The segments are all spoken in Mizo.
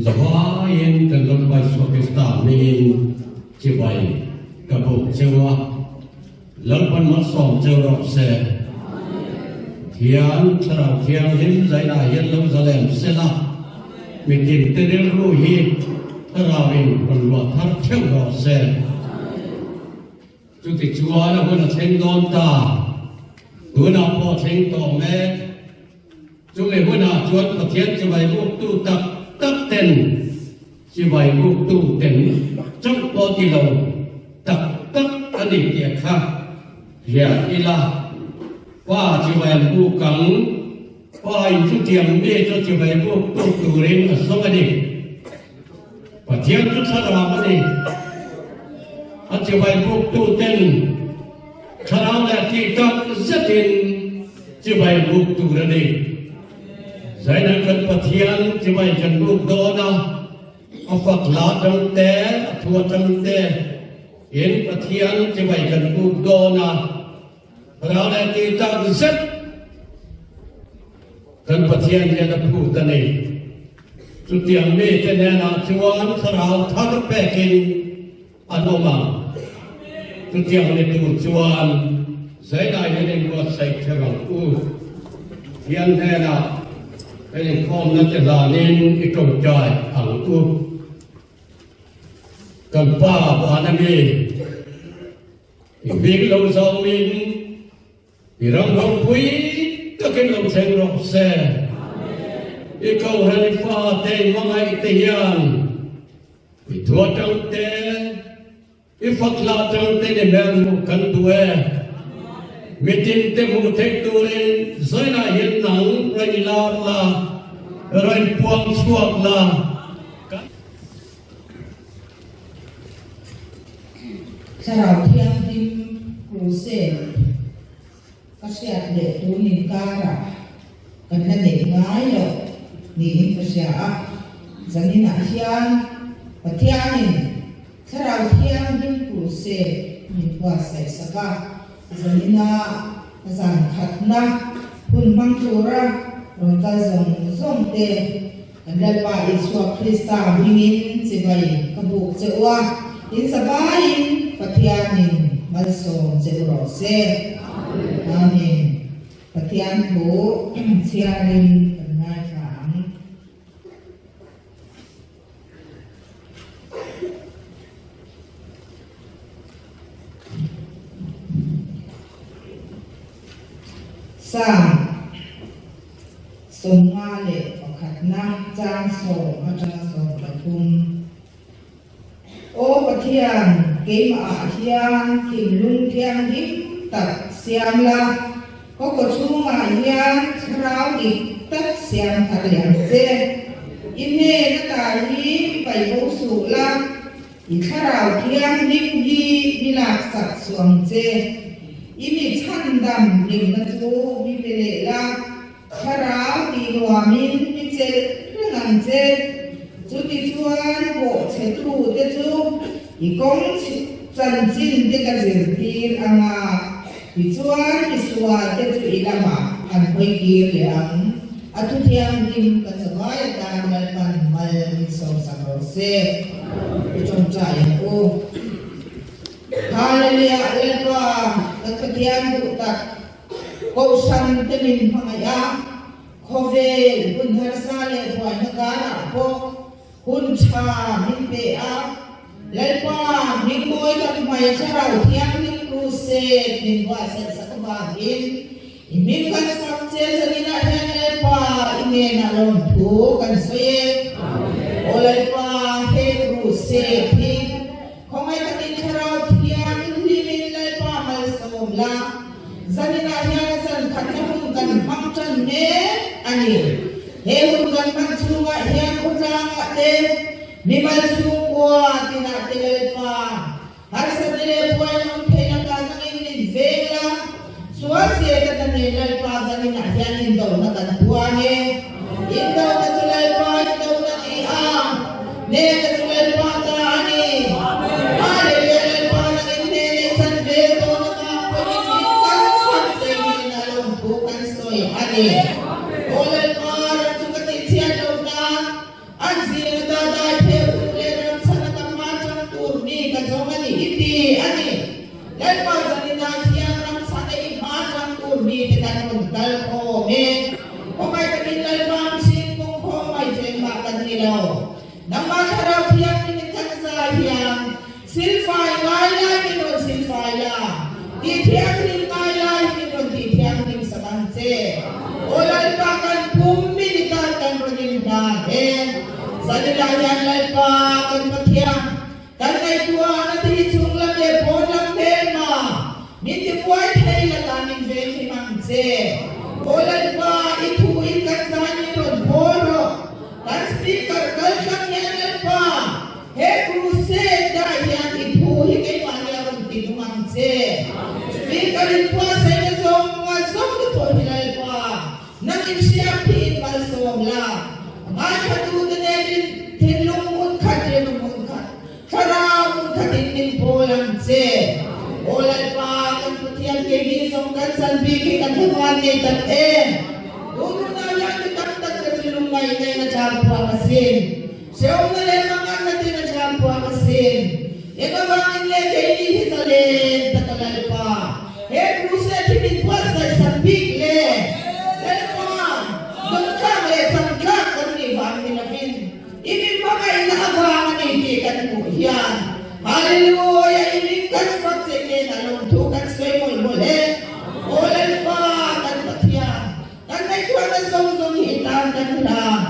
In zavaiin kan Lalpa Isua Krista hmingin chibai ka buk cheu a, Lalpan malsawm cheu rawh se. Pathian Thlarau Thianghlim zainah hian lo zalem sela, mitin te rilru hi Thlarauin rawn luah thar theuh rawh se. Chutichuan a hun a thleng dawn ta, tunah pawh a thleng tawh mek. Chumi hunah chuan Pathian chibai buktu tak tak ten chibai buktu ten chauh pawh ti lo tak tak a ni tih kha hria ila. Pa chibai an buk ang, Pa in chutiang mi chu chibai buktu turin a zawng a ni. Pathian chu thlarau a ni. A chibai buktu ten thlarau leh tih tak zetin chibai buk tur a ni. Zaina kan Pathian chibai kan buk dawn a, a fak hla atang te, a thu atang te in Pathian chibai kan buk dawn a, thlarau leh tih tak zet kan Pathian hian a phut a ni. Chutiang mite hnenah chuan thlarau thar pekin an awm ang. Chutiang ni tur chuan zainah hian inbuatsaih theuh ang u. Thian hnenah kan inkhawmna te hlanin i tawngtai ang u. Kan Pa vana mi i hming lo zaumin I ram ropui takin lo thleng rawh se. I kohhran i fate i hmangaih te hian i thu atang te, i fakhla atang te ni hmel hmuh kan duh e. Mitin te hmuh theih turin zainah hian nang rawn i lar la, rawn puang chhuak la. Thlarau Thianghlim Crusade ka hriat leh tun inkarah kan la neih ngai loh niin ka hria a, zaninah hian Pathianin Thlarau Thianghlim Crusade min buatsaih sak a, zanina zan khatna hun hmang tura rawn kal zawng zawng te Kan Lalpa Isua Krista hmingin chibai ka buk che u a, in zavaiin Pathianin malsawm che u rawh se. Amen. Pathian thu chhiarin kan ngaithla ang. Psalm 51 chang 1 atanga 13. Aw Pathian, keimahah hian thinlung thianghlim tak siam la, ka kawchhungah hian thlarau dik tak siam thar leh ang che. I hnen ata hi mi paih bo suh la, I thlarau thianghlim hi mi laksak suh ang che. I mi chhandam hlimna chu mi pe leh la, thlarau tih nuamin mi chelh reng ang che. Chutichuan bawhchhetu te chu i kawng chanchin te ka zirtir ang a, tichuan misual te chu i lamah an hawi kir leh ang. A thu thianghlim kan zavai atan Lalpan mal min sawmsak rawh se. I tawngtai ang u. Hallelujah Lalpa kan Pathian duh tak Kohhran te min hmangaih a, khawvel hun harsa leh buaina karah pawh hun tha min pe a, Lalpa hming mawi tak hmai thlarau thianghlim crusade min buatsaih sak avangin I hming kan fak che zaninah hian Lalpa i hnenah lawmthu kan sawi e. Aw Lalpa, he crusade hi khawngaih takin thlarau thianghlimin Lalpa malsawm la, zaninah hian a zan khatna hun kan hmang tan mek a ni. He hun kan hman chhungah hian khawtlangah te, mimal chhungkua tinah te Lalpa, Harsatna leh buaina awm theihna kal nangin min veng la, sual zir ka ta nen Lalpa zaninah hian indona kan puang e. Indona chu Lalpa indona ni a, nena chu Lalpa ta a ni. Hallelujah Lalpa nangin hnenei chan ve tawhna vang pawhin min kal chhuak che hnenah lawmthu kan sawi a ni. Aw Lalpa, ram chu ka tihchhiat lo nan an zing ata. Lalpa zaninah hian ramsa te i hma chang tur mi te kan rawn kal khawm e. Khawngaih takin Lalpa mihring pawng khawm mai chu engmah kan ni lo. Nangmah Thlarau Thianghlim in kan zai hian silfai ngai lai min rawn silfai la, tih thianghlim ngai lai min rawn tih thianghlim sak ang che. Aw Lalpa kan pum min i tan kan rawn in hlan e. Zaninah hian Lalpa kan Pathian kan ngaihtuah na ti chung lam leh pawn lam hmelma min ti buai thei lakah min venghim ang che. Aw Lalpa i thu in kan zai min rawn bawl rawh. Kan speaker kal tlang hian Lalpa, he crusade ah hian i thu hi keimahni a rawn ti nung ang che. Speaker in phuahsaina zawng a zawng te pawh hi Lalpa, nang in hriam hi in malsawm la. Ngaithla te nen in thinlung hmun khat, rilru hmun khat, thlarau hmun khat in min pawl ang che. Aw Lalpa, kan Pathian keini zawng kan chan bik hi kan hmuhvan ngei tak em? Tunhunah hian mi tam tak te chu lungngaih ngaihna chang phuak a sin. Hrehawmna leh manganna tin a chang phuak a sin. Eng avangin nge keini hi zalen tak a Lalpa he crusade hi min buatsaih sak bik le? Lalpa, dawngtlak leh changtlak kan nih vang ni lovin i min hmangaihna avang a ni tih kan hmuh hian Hallelujah i min kan fak che nen a lawmthu kan sawi mawlh mawlh e. Aw Lalpa kan Pathian, kan ngaihtuahna zawng zawng hi i tan kan hlan,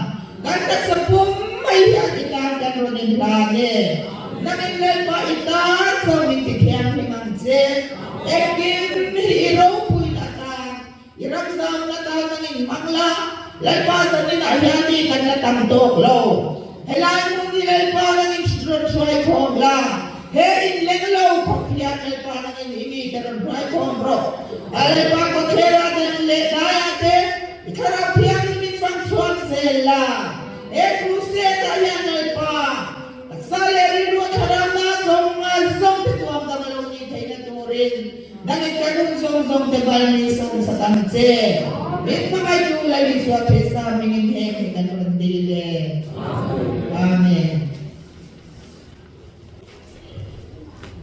kan taksa pum mai hian i tan kan rawn in hlan e. Nangin Lalpa i tan zawng min ti thianghlim ang che, engkim hi i ropuina atan, i ramzamna tan nangin hmang la, Lalpa zaninah hian mi kan la tam tawk lo. Helai hmun hi Lalpa nangin rawn hruai khawm la, he inleng lo khawp hian Lalpa nangin i mite rawn hruai khawm rawh. A Lalpa kawtthlerah te leh daiah te i Thlarau Thianghlim in fang chhuak zel la. He crusade-ah hian Lalpa taksa leh rilru a Thlarau-na zawng ngai zawng te tuam dam a lo nih theihna turin nangin kan hun zawng zawng te val mi sawm sak ang che. Min hmangaihtu Lal Isua Krista hmingin heng hi kan rawn dil e. Amen.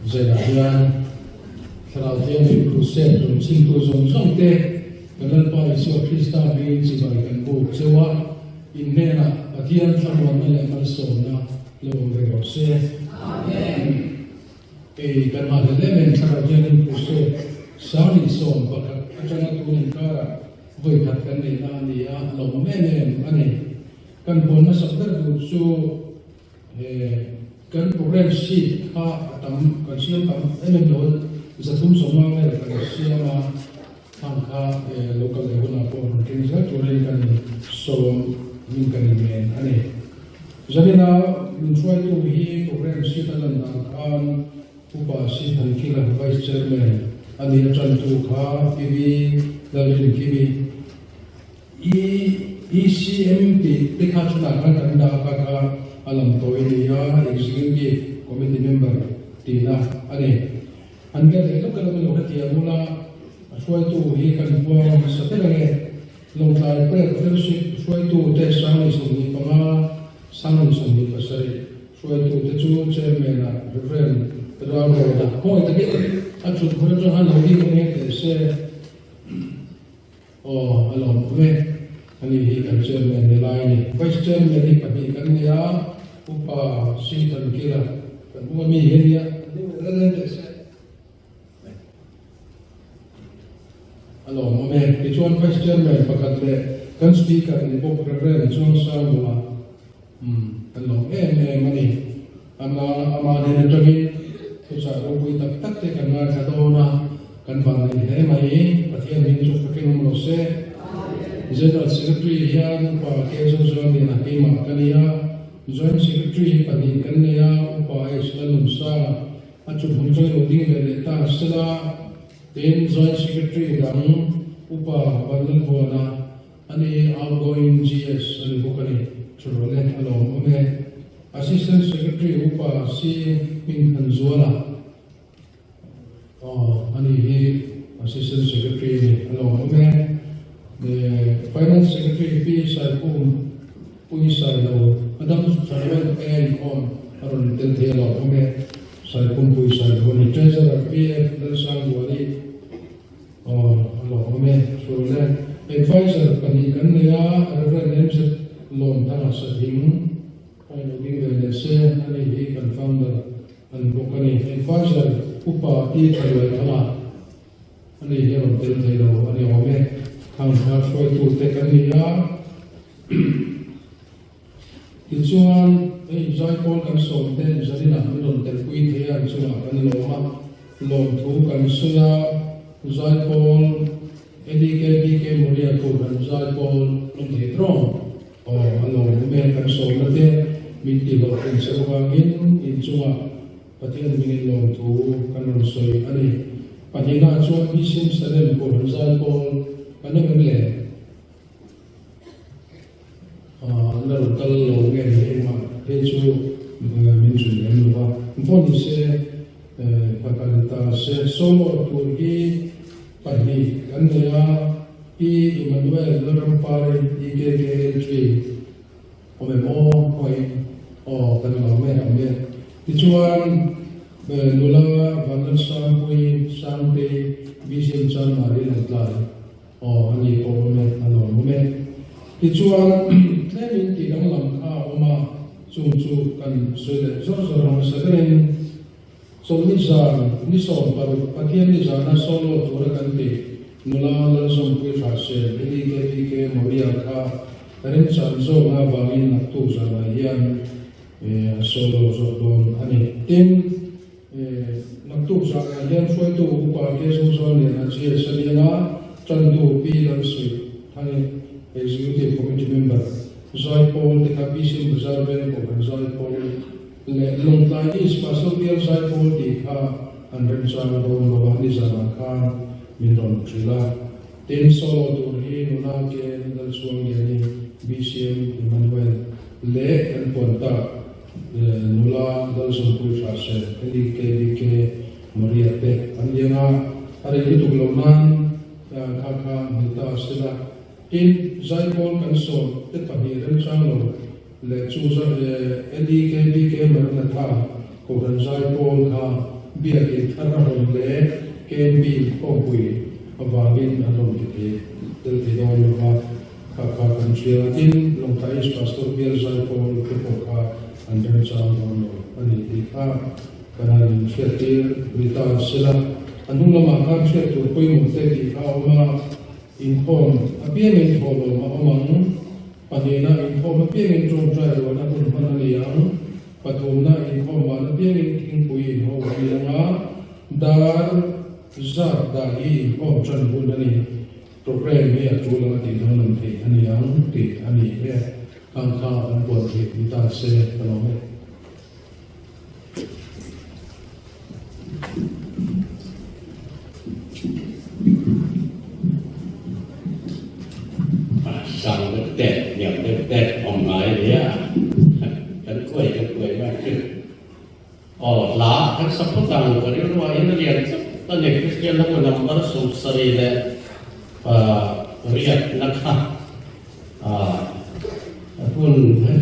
Zaiah hian Thlarau Thianghlim Crusade rawn chhimtu zawng zawng te kan Lalpa Isua Krista hmingin chibai kan buk cheu a, in hnenah Pathian thlamuanna leh malsawmna lo awm ve rawh se. Amen. Kei kan hah hlel em em Thlarau Thianghlim Crusade 2011 atanga tun inkarah vawi khat kan neihna a ni a, a lawmawm em em a ni. Kan puan hmasak ber tur chu he kan program sheet kha a tam kan siam tam em em lo 350 vel kan siam a, khang kha lo kal leh hunah pawh rawn keng zel turin kan sawm min kan inmen a ni. Zanina min hruaitu hi program sheet a lan dan khan Upa Si Thankila Vice Chairman a ni a tantu kha PV Lalrinkimi ECM tih te kha chutah khan kan dah kha kha a lam tawi a ni a, Executive Committee Member tihna a ni. An biak leh lawk emaw lo hetiang bula a hruaitu hi kan puang hmasa ber ang e. Lawngtlai Prayer Fellowship hruaitu te 2025, 2027 hruaitu te chu Chairman-ah Rev. Ralrawna khawngaih takin a thut hmun atang khan lo ding nghe teh se. Aw, a lawmawm e. Ani hi kan Chairman ni lai a ni. Vice Chairman hi pahnih kan nei a, Upa Singtan Kila kan hmu a mi hi a nia, an ding leh reng reng teh se. A lawmawm e. Tichuan Vice Chairman pakhat leh kan Speaker ni bawk Rev. Chuangsangua, umm, kan lawm em em a ni. Ama ama hnen atangin thuchah ropui tak tak te kan ngaithla dawn a, kan vanneih hle mai. Pathian hming chu fakin awm lo se. General Secretary hian Upa K Zozuan lian a keimah ka ni a, Joint Secretary hi pahnih kan nei a, Upa H Lalnunsa a chu hmun chawi lo ding ve leh ta sela, tin Joint Secretary dang Upa Vanlalvuana A ni, outgoing GS a ni bawk a ni. Thurawle a lawm awm e. Assistant Secretary Upa Si Hming Than Zuala aw a ni hi Assistant Secretary a ni, a lawm awm e. Finance Secretary Pi Saikhum Pui Sailo Adam Thanwen e inkhawm a rawn tel thei a lawm awm e. Saipumpui Sailo a ni. Treasurer PF Lalsangbuali aw a lo awm e. Hrul e. Adviser pahnih kan nei a, Rev. MZ Lawmthanga Sathing a ilo ding ve leh se, ani hi kan founder a ni bawk a ni. Adviser Upa T Thaluaithanga ani hi a rawn tel thei lo a ni awm e. Khang kha hruaitute kan ni a. Tichuan, hei Zaipawl kan sawm te zaninah min rawn telpui thei a, chungah kan lawm a, lawmthu kan sawi a, Zaipawl LEKBK Moria Kohhran Zaipawl awm thei trawng aw a lawm awm e, kan sawmna te min tihhlawhtlin che avangin inchungah Pathian hmingin lawmthu kan rawn sawi a ni. Pahnihnaah chuan BCM Salem Kohhran Zaipawl kan awm em le? An la rawn kal lo nge ni engmah phei chu min hrilh lem lo va. Engpawh ni se kha kan ta se solo tur hi pahnih kan nei a, Pi Emmanuel Lalrampari EKKLG awm em aw khawiin aw kan lo awm e awm e. Tichuan nula Vanlalsangpuii Sangtei BCM Chanmari Lawngtlai Aw, a ni pawh awm e, a lawm awm e. Tichuan, tlemin tih danglam kha a awm a, chung chu kan sawi leh zawr zawr ang hmasa berin, Chawlhni zan, ni 16, Pathianni zana solo tura kan tih nula Lalzawmpui Hrahsel, LEKBK Moria kha remchan zawkna avangin naktuk zanah hian a solo zawk dawn a ni. Tin, Naktuk zanah hian hruaitu Upa Kezo Zawn leh Najia Saliana, Tantu Pi Lalsuih Thani, Executive Committee Member, Zaipawl te kha BCM Bazar Veng Kohhran Zaipawl leh Lawngtlai East Pastor Bial Zaipawl tih kha an remchang dawn lo a, nizanah khan min rawn hrilh a. Tin, solo tur hi nula Ken Lalchhuangliani, BCM Emmanuel leh kan puan tak Nula Lalzawmpui Hrahse, LEKBK Maria te an lian a, a rei lutuk lo nan kha kha ni ta sela. Tin, Zaipawl kan sawm te pahnih remchang lo leh chu LEKBK Maranatha Kohhran Zaipawl kha biakin thar a hawn leh KMB khawmpui avangin an rawn ti thei tel thei dawn lo va. Kha kha kan hria a, tin, Lawngtlai East Pastor bial Zaipawl te pawh kha an remchang dawn lo a ni tih kha kan han inhriattir ni ta sela. A hnung lamah khan hriat tur pawimawh te tih kha a awm a, inkhawm apiangin thawhlawm a awm ang, pahnihna inkhawm apiangin tawngtai ruahna hun hman a ni ang, pathumna inkhawm van apiangin thingpui inho a ni ang a, dar zat dah hi inkhawm tan hun a ni. Programme hi a tul anga tih danglam theih a ni ang tih a ni e. Khang kha kan buat theih ni ta se ka lawm e. Sang deuh te, hniam deuh te awm ngai a nia. Kan kuai kan kuai mai chu. Aw, hla kan sa phawt ang, ka rilru ah hian a lian tlat a ni, Kristian lam u number 70 leh riat na kha hun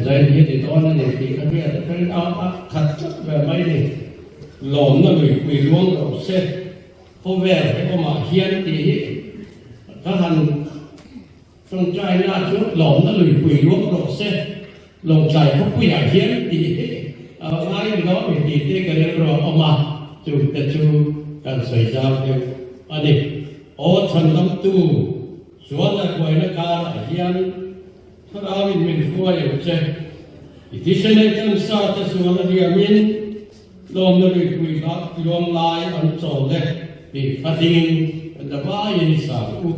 zain hi ni dawn a ni tih ka hriat a ka a khat tlat ve mai ni, lawmna luipui luang rawh se, khawvel he awmah hian tih hi ka han Tawngtaina chu lawmna luipui luang rawh se, Lawngtlai khawpuiah hian tih hi a ngai ni lo mi tih te ka rilru a awm a, chungte chu kan sawi zau deuh a ni. Aw chhandamtu sual leh buaina karah hian Thlarauin min hruai ang che. I thisen ei tan sa te sual a hliamin lawmna luipui luang lai an chawl e tih kha dingin kan la vaiin i sang u.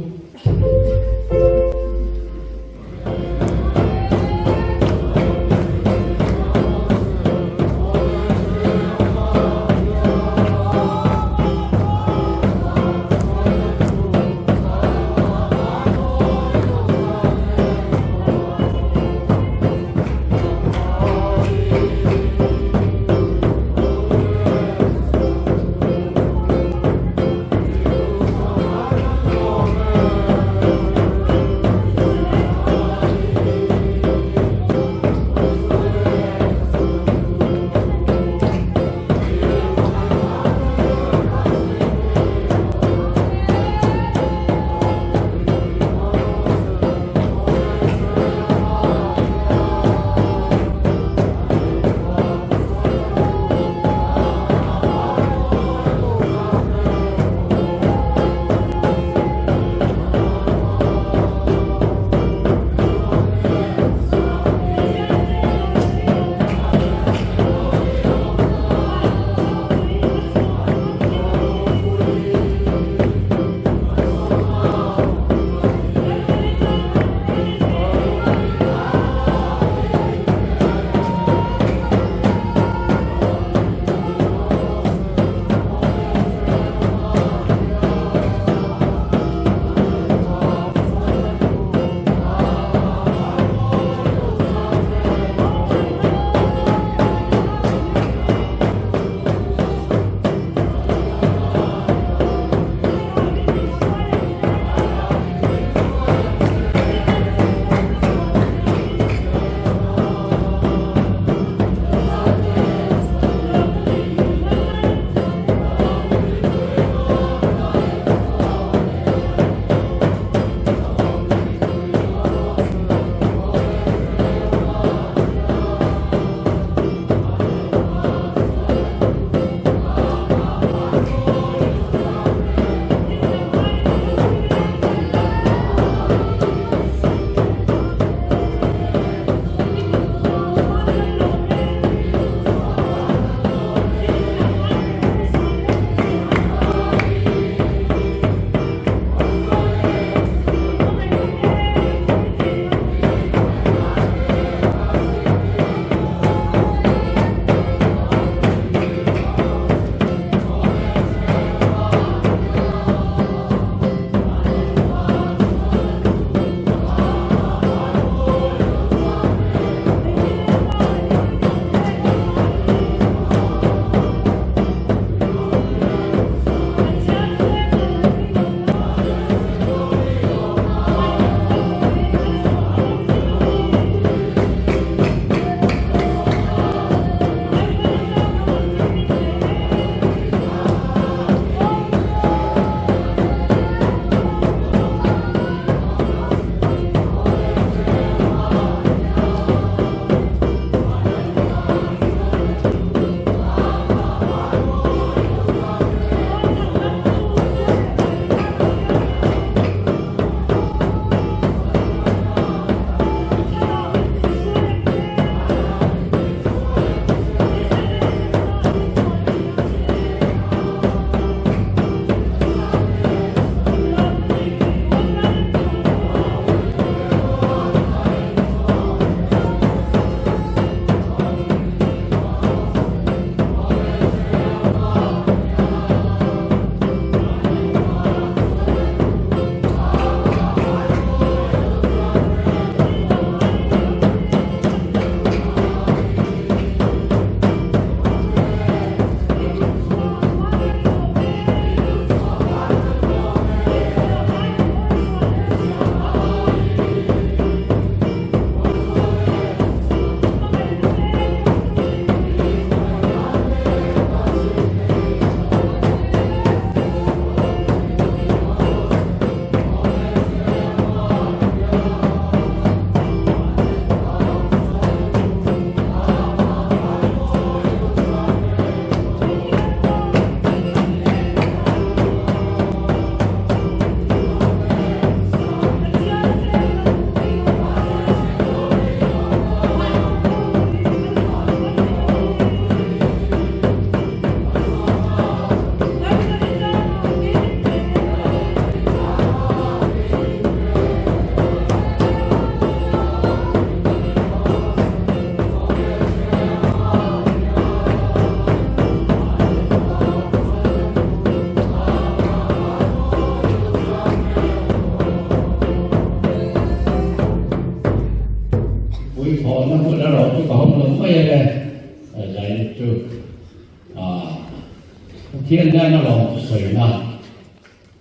Pathian nena lawm sawina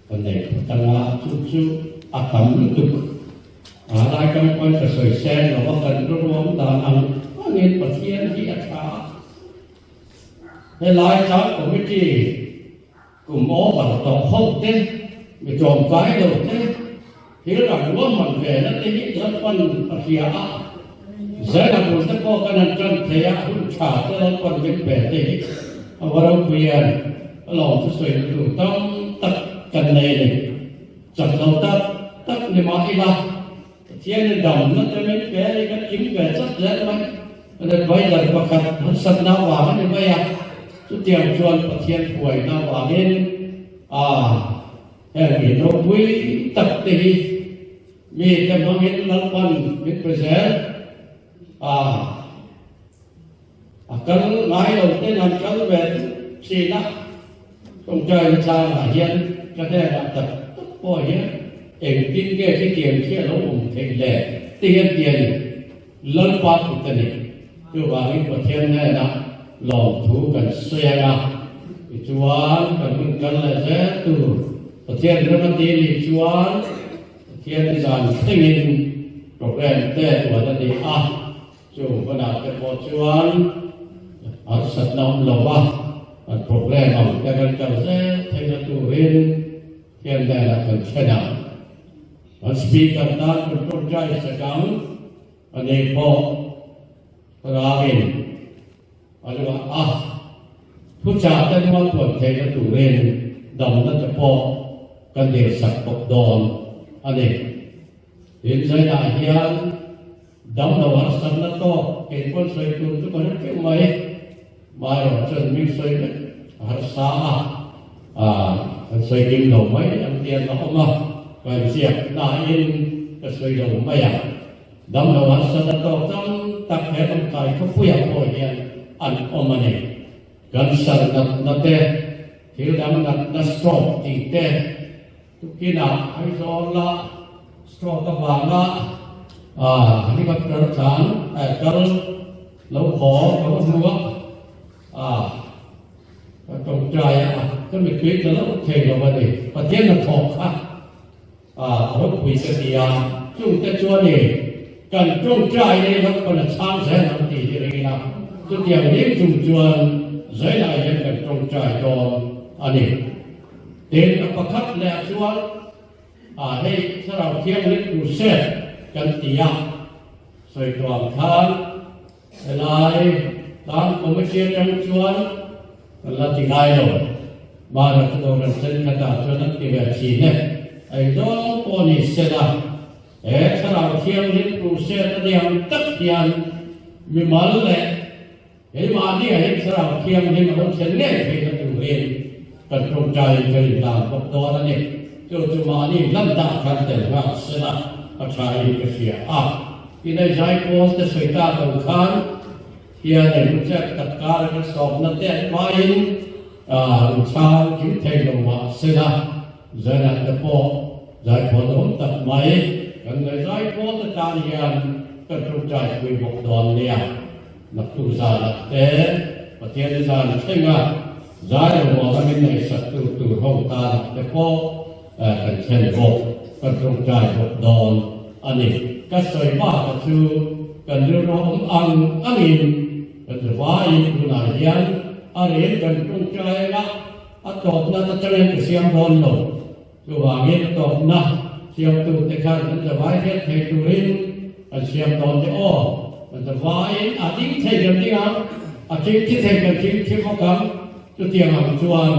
kan nei phawt anga chu chu a tam lutuk. A lai tang pawn ka sawi sen lo a, kan ruam dan ang angin Pathian hi a tha a. Helai tlang committee kum over tawh ho te, mi tlawmkai lo te, thil rang ruahman ve na te hi Lalpan a hria a, Zela bul te pawh kan han tan thei a, hun tha te Lalpan min pe te hi a va ropui em, a lawm chu sawi na tur tam tak kan nei a ni. Chak lo tak tak ni mah ila, Pathianin damna te min pe a ni, kan kim ve chat zel mai. Kan adviser pakhat harsatna avang a ni mai a, chutiang chuan Pathian huaina avangin a heng in ropui tak te hi mi te hmangin Lalpan min pe zel a, a kal ngai lo ten an kal ve duh thin a, tawngtaina tlangah hian ka hnenah tak tak pawh hian engtin nge khitiang khi a lo awm theih le ti hian ti a ni. Lalpa kut a ni. Chuvangin Pathian hnenah lawmthu kan sawi ang a, tichuan kan hun kal leh zel tur Pathian ram a ti nih chuan Pathian i zan thlengin program te tuan a ni a, chung hunah te pawh chuan harsatna awm lo va kan program ang te kan kal zel theihna turin Pathian hnenah kan thlen ang. Kan Speaker tan kan tawngtai sak ang, a nei pawh rangin a luah a, thuchah te nual puan theihna turin damna te pawh kan dirsak bawk dawn a ni. Tin, Zainah hian damlo harsatna tawk kei pawn sawi tur chu ka hre teuh mai, maherawh chuan mi sawi vek a harsa a, kan sawi kim lo mai ang tiang a awm a, ka inziak nain ka sawi lo mai a, damlo harsatna tawk tam tak he lamkai khawpuiah pawh hian an awm a ni. Cancer natna te, thil dang natna stroke tih te, Tukinah Aizawl la stroke avanga helicopter tlan kal lo haw ka va hmu a, ka tawngtai a, ka mittui ta lo thei lo a ni. Pathian a thawk kha a ropui ka ti a, chungte chuan i kan tawngtai nei lo pawn a chhang zel ang tih hi ring ila, chutiang hlim chung chuan Zailai hian kan tawngtai dawn a ni. Tin, a pakhat leh ah chuan ah hei Thlarau Thianghlim crusade kan ti a, sawi tuam khan helai tlang committee atang chuan kan la ti ngai lo. Mara chu Kohhran thenkhatah chuan an ti ve thin e. Engzawng pawh ni sela he Thlarau Thianghlim crusade a ni ang tak hian mimal leh Keimahni a hi Thlarau Thianghlim a lo thlen ngei theihna turin kan tawngtaiin kan inhlan bawk dawn a ni. Chu chu mahni hlan dah khan tel nghal sela a thain ka hria a. Inei zaipawl te sawi ta lo khan hian ei ru chek tak kar kan sawmna te an hmain inchhang kim thei lo mah sela zainah te pawh zaipawl awm tak mai kan nei zaipawl te tan hian kan tawngtai pui bawk dawn nia. Naktuk zanah te Pathian i zan thleng a, zai lo rual a min ngaihsak tu tur ho tanah te pawh kan thlen bawk, kan tawngtai bawk dawn a ni. Ka sawi baka chu kan rilru awm ang angin kan zavaiin tunah hian a rel kan tawngtai anga a tawpna ta changin ka siam dawn lo. Chuvangin a tawpna siamtute khan an zavai hriat thei turin an siam dawn te aw. An zavaiin a ding thei kan ding ang, a thing thi thei kan thing thi bawk ang. Chutiang ang chuan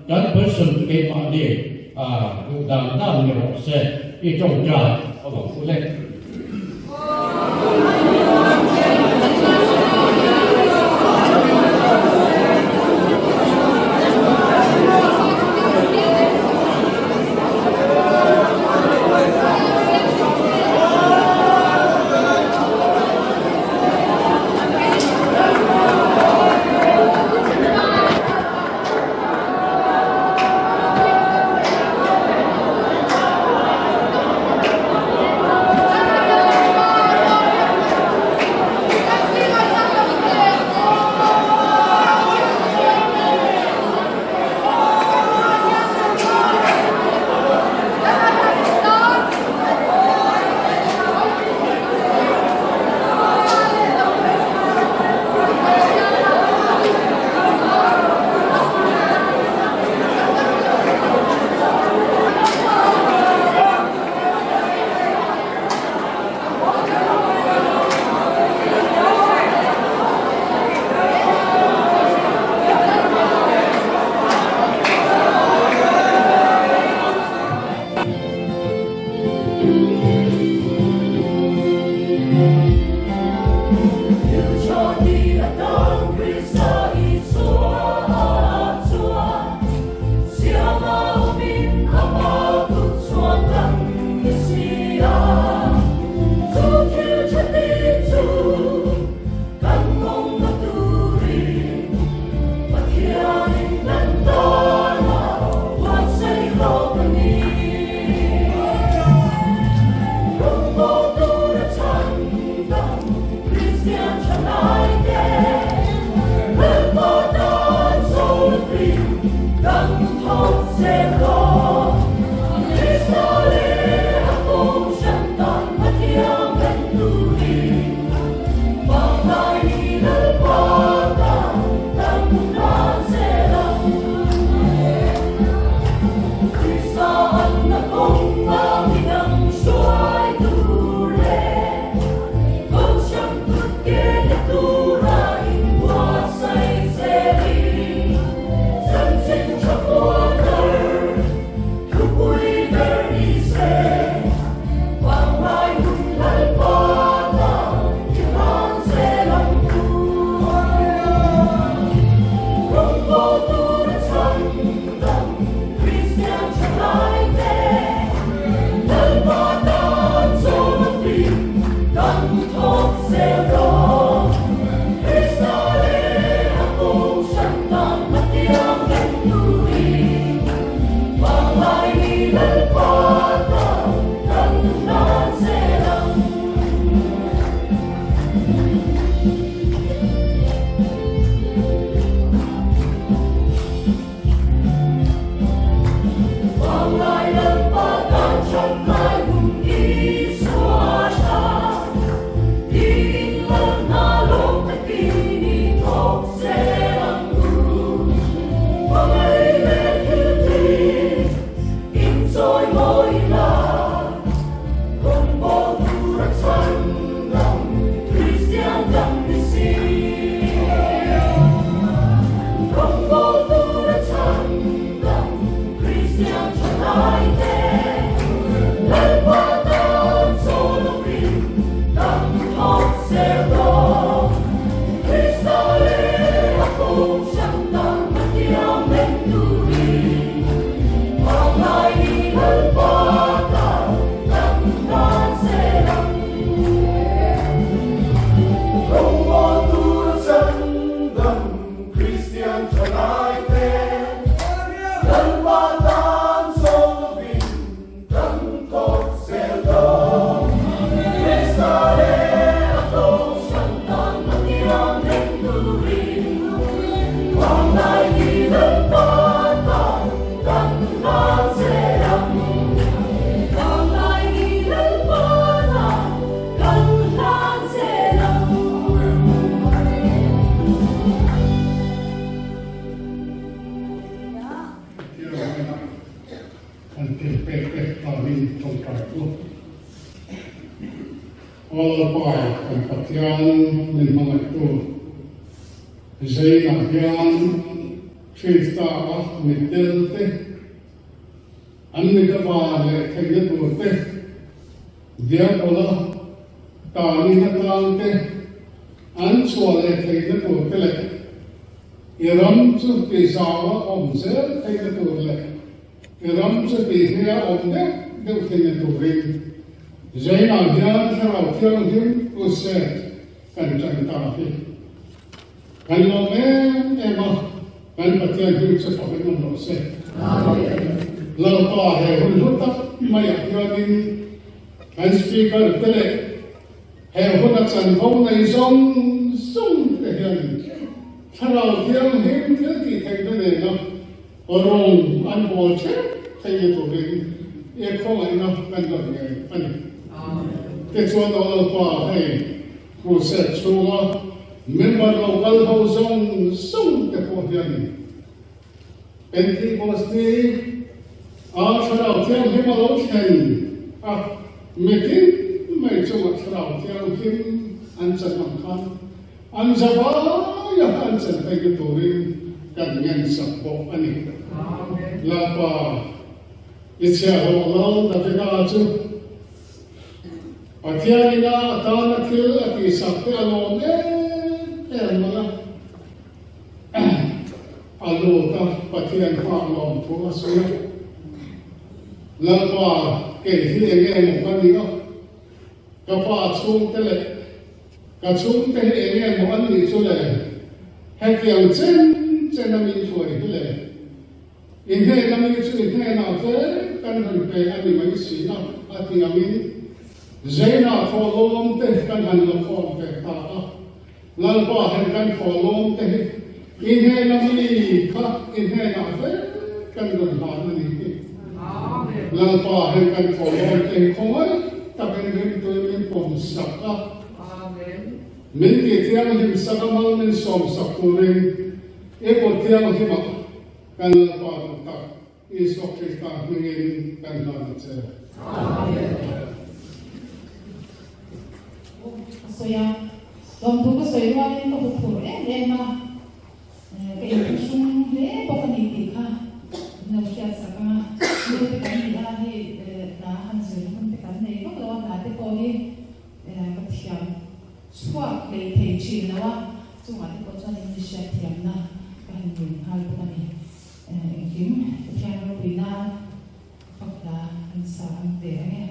kan person chu keimahni duh dan dan ni rawh se i tawngtai a vang u le. An thil pek te avangin tawngtai u. Aw Lalpa, kan Pathian min hmangaihtu, Zeinah hian Krista a mittel te, an mit a var leh theihna tur te, Diabola tanin atang te, an chhuah leh theihna tur te leh i ram chu ti zau a awm zel theihna tur leh i ram chu ti hmel a awm deuh deuh theihna turin Zeinah hian Thlarau Thianghlim Crusade kan ṭan ta hi. Kan lawm em em a, kan Pathian hming chu fak in awm rawh se. Lalpa he hun hlu tak maiah hianin kan Speaker te leh he huna chanvo nei zawng zawng te hian Thlarau Thianghlim thil tih theihna nena rawng an bawl theuh theihna turin e khawngaihna kan rawn ngei a ni. Tichuan aw Lalpa hei Crusade chhunga member lo kal ho zawng zawng te pawh hianin Pentecost ni a Thlarau Thianghlim a lo thlen a, mitin mai chungah Thlarau Thianghlim an chan ang khan an zavaia an chan theihna turin kan ngensak bawk a ni. Lalpa i chhiahhlawh lo Davida chu Pathian ina a tana thil a tihsak te a lawm em em mai a, a lut a, Pathian hma lawm thu a sawi a, Lalpa kei hi eng emaw ka ni a, ka pa chhungte leh ka chhungte hi eng emaw an nih chu le, hetiang chen chen a min hruai hi le. I hnena mi chu i hnenah ve kan han pe a ni mai si a, a ti angin Zeina thawhlawm te kan han la khawm ve ta a. Lalpa hen kan thawhlawm te hi I hnena mi kha i hnenah vek kan rawn hlan a ni hi. Lalpa hei kan kawlawi te hi khawngaih takin ringtuin min pawm sak a, min ti thianghlim sak a, mal min sawm sak turin i kut thianghlimah kan Lalpa duh tak Isua Krista hmingin kan hlan a che. Ka sawi a, lawmthu ka sawi rualin ka hmu phur em em a, ka inthlahrung hle bawk a ni tih kha min lo hriat sak ang a, nu te kan ni a, hei hna han zir hun te kan nei vak lo a, hna te pawh hi ka thiam chhuak hlei thei thin lo a, chungah te pawh chuan in mi hriat thiamna ka han ngen nghal bawk a ni. Engkim Pathian ropui nan fak hla an sa ang ve ang e.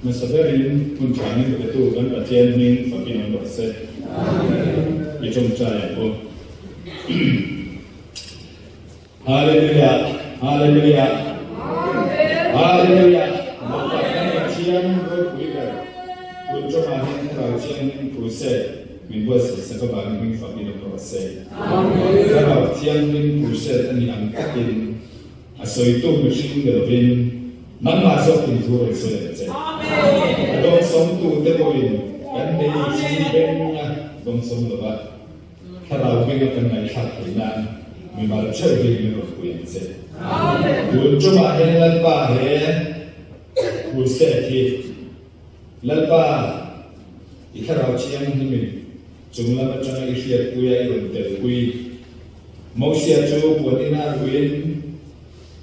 Hmasa berin hun tha min petu kan Pathian hming fakin awm rawh se. I tawngtai ang u. Hallelujah! Hallelujah! Hallelujah! Lalpa kan Pathian ropui ber tun tawngah hian Thlarau Thianghlim crusade min buatsaih sak avangin hming fakin awm rawh se. Thlarau Thianghlim crusade a nih ang takin A sawitu mihring ni lovin nangmah zawkin thu rawn sawi ang che. A dawngsawmtute pawhin kan lei chi benga dawngsawm lova thlarau benga kan ngaihthlak theih nan mimal theuh hi min rawn pui ang che. Tun tumah hian Lalpa he crusade hi Lalpa i thlarau thianghlimin chung lam atanga i hriatpuia i rawn telpui Mosia chu puan ina ruin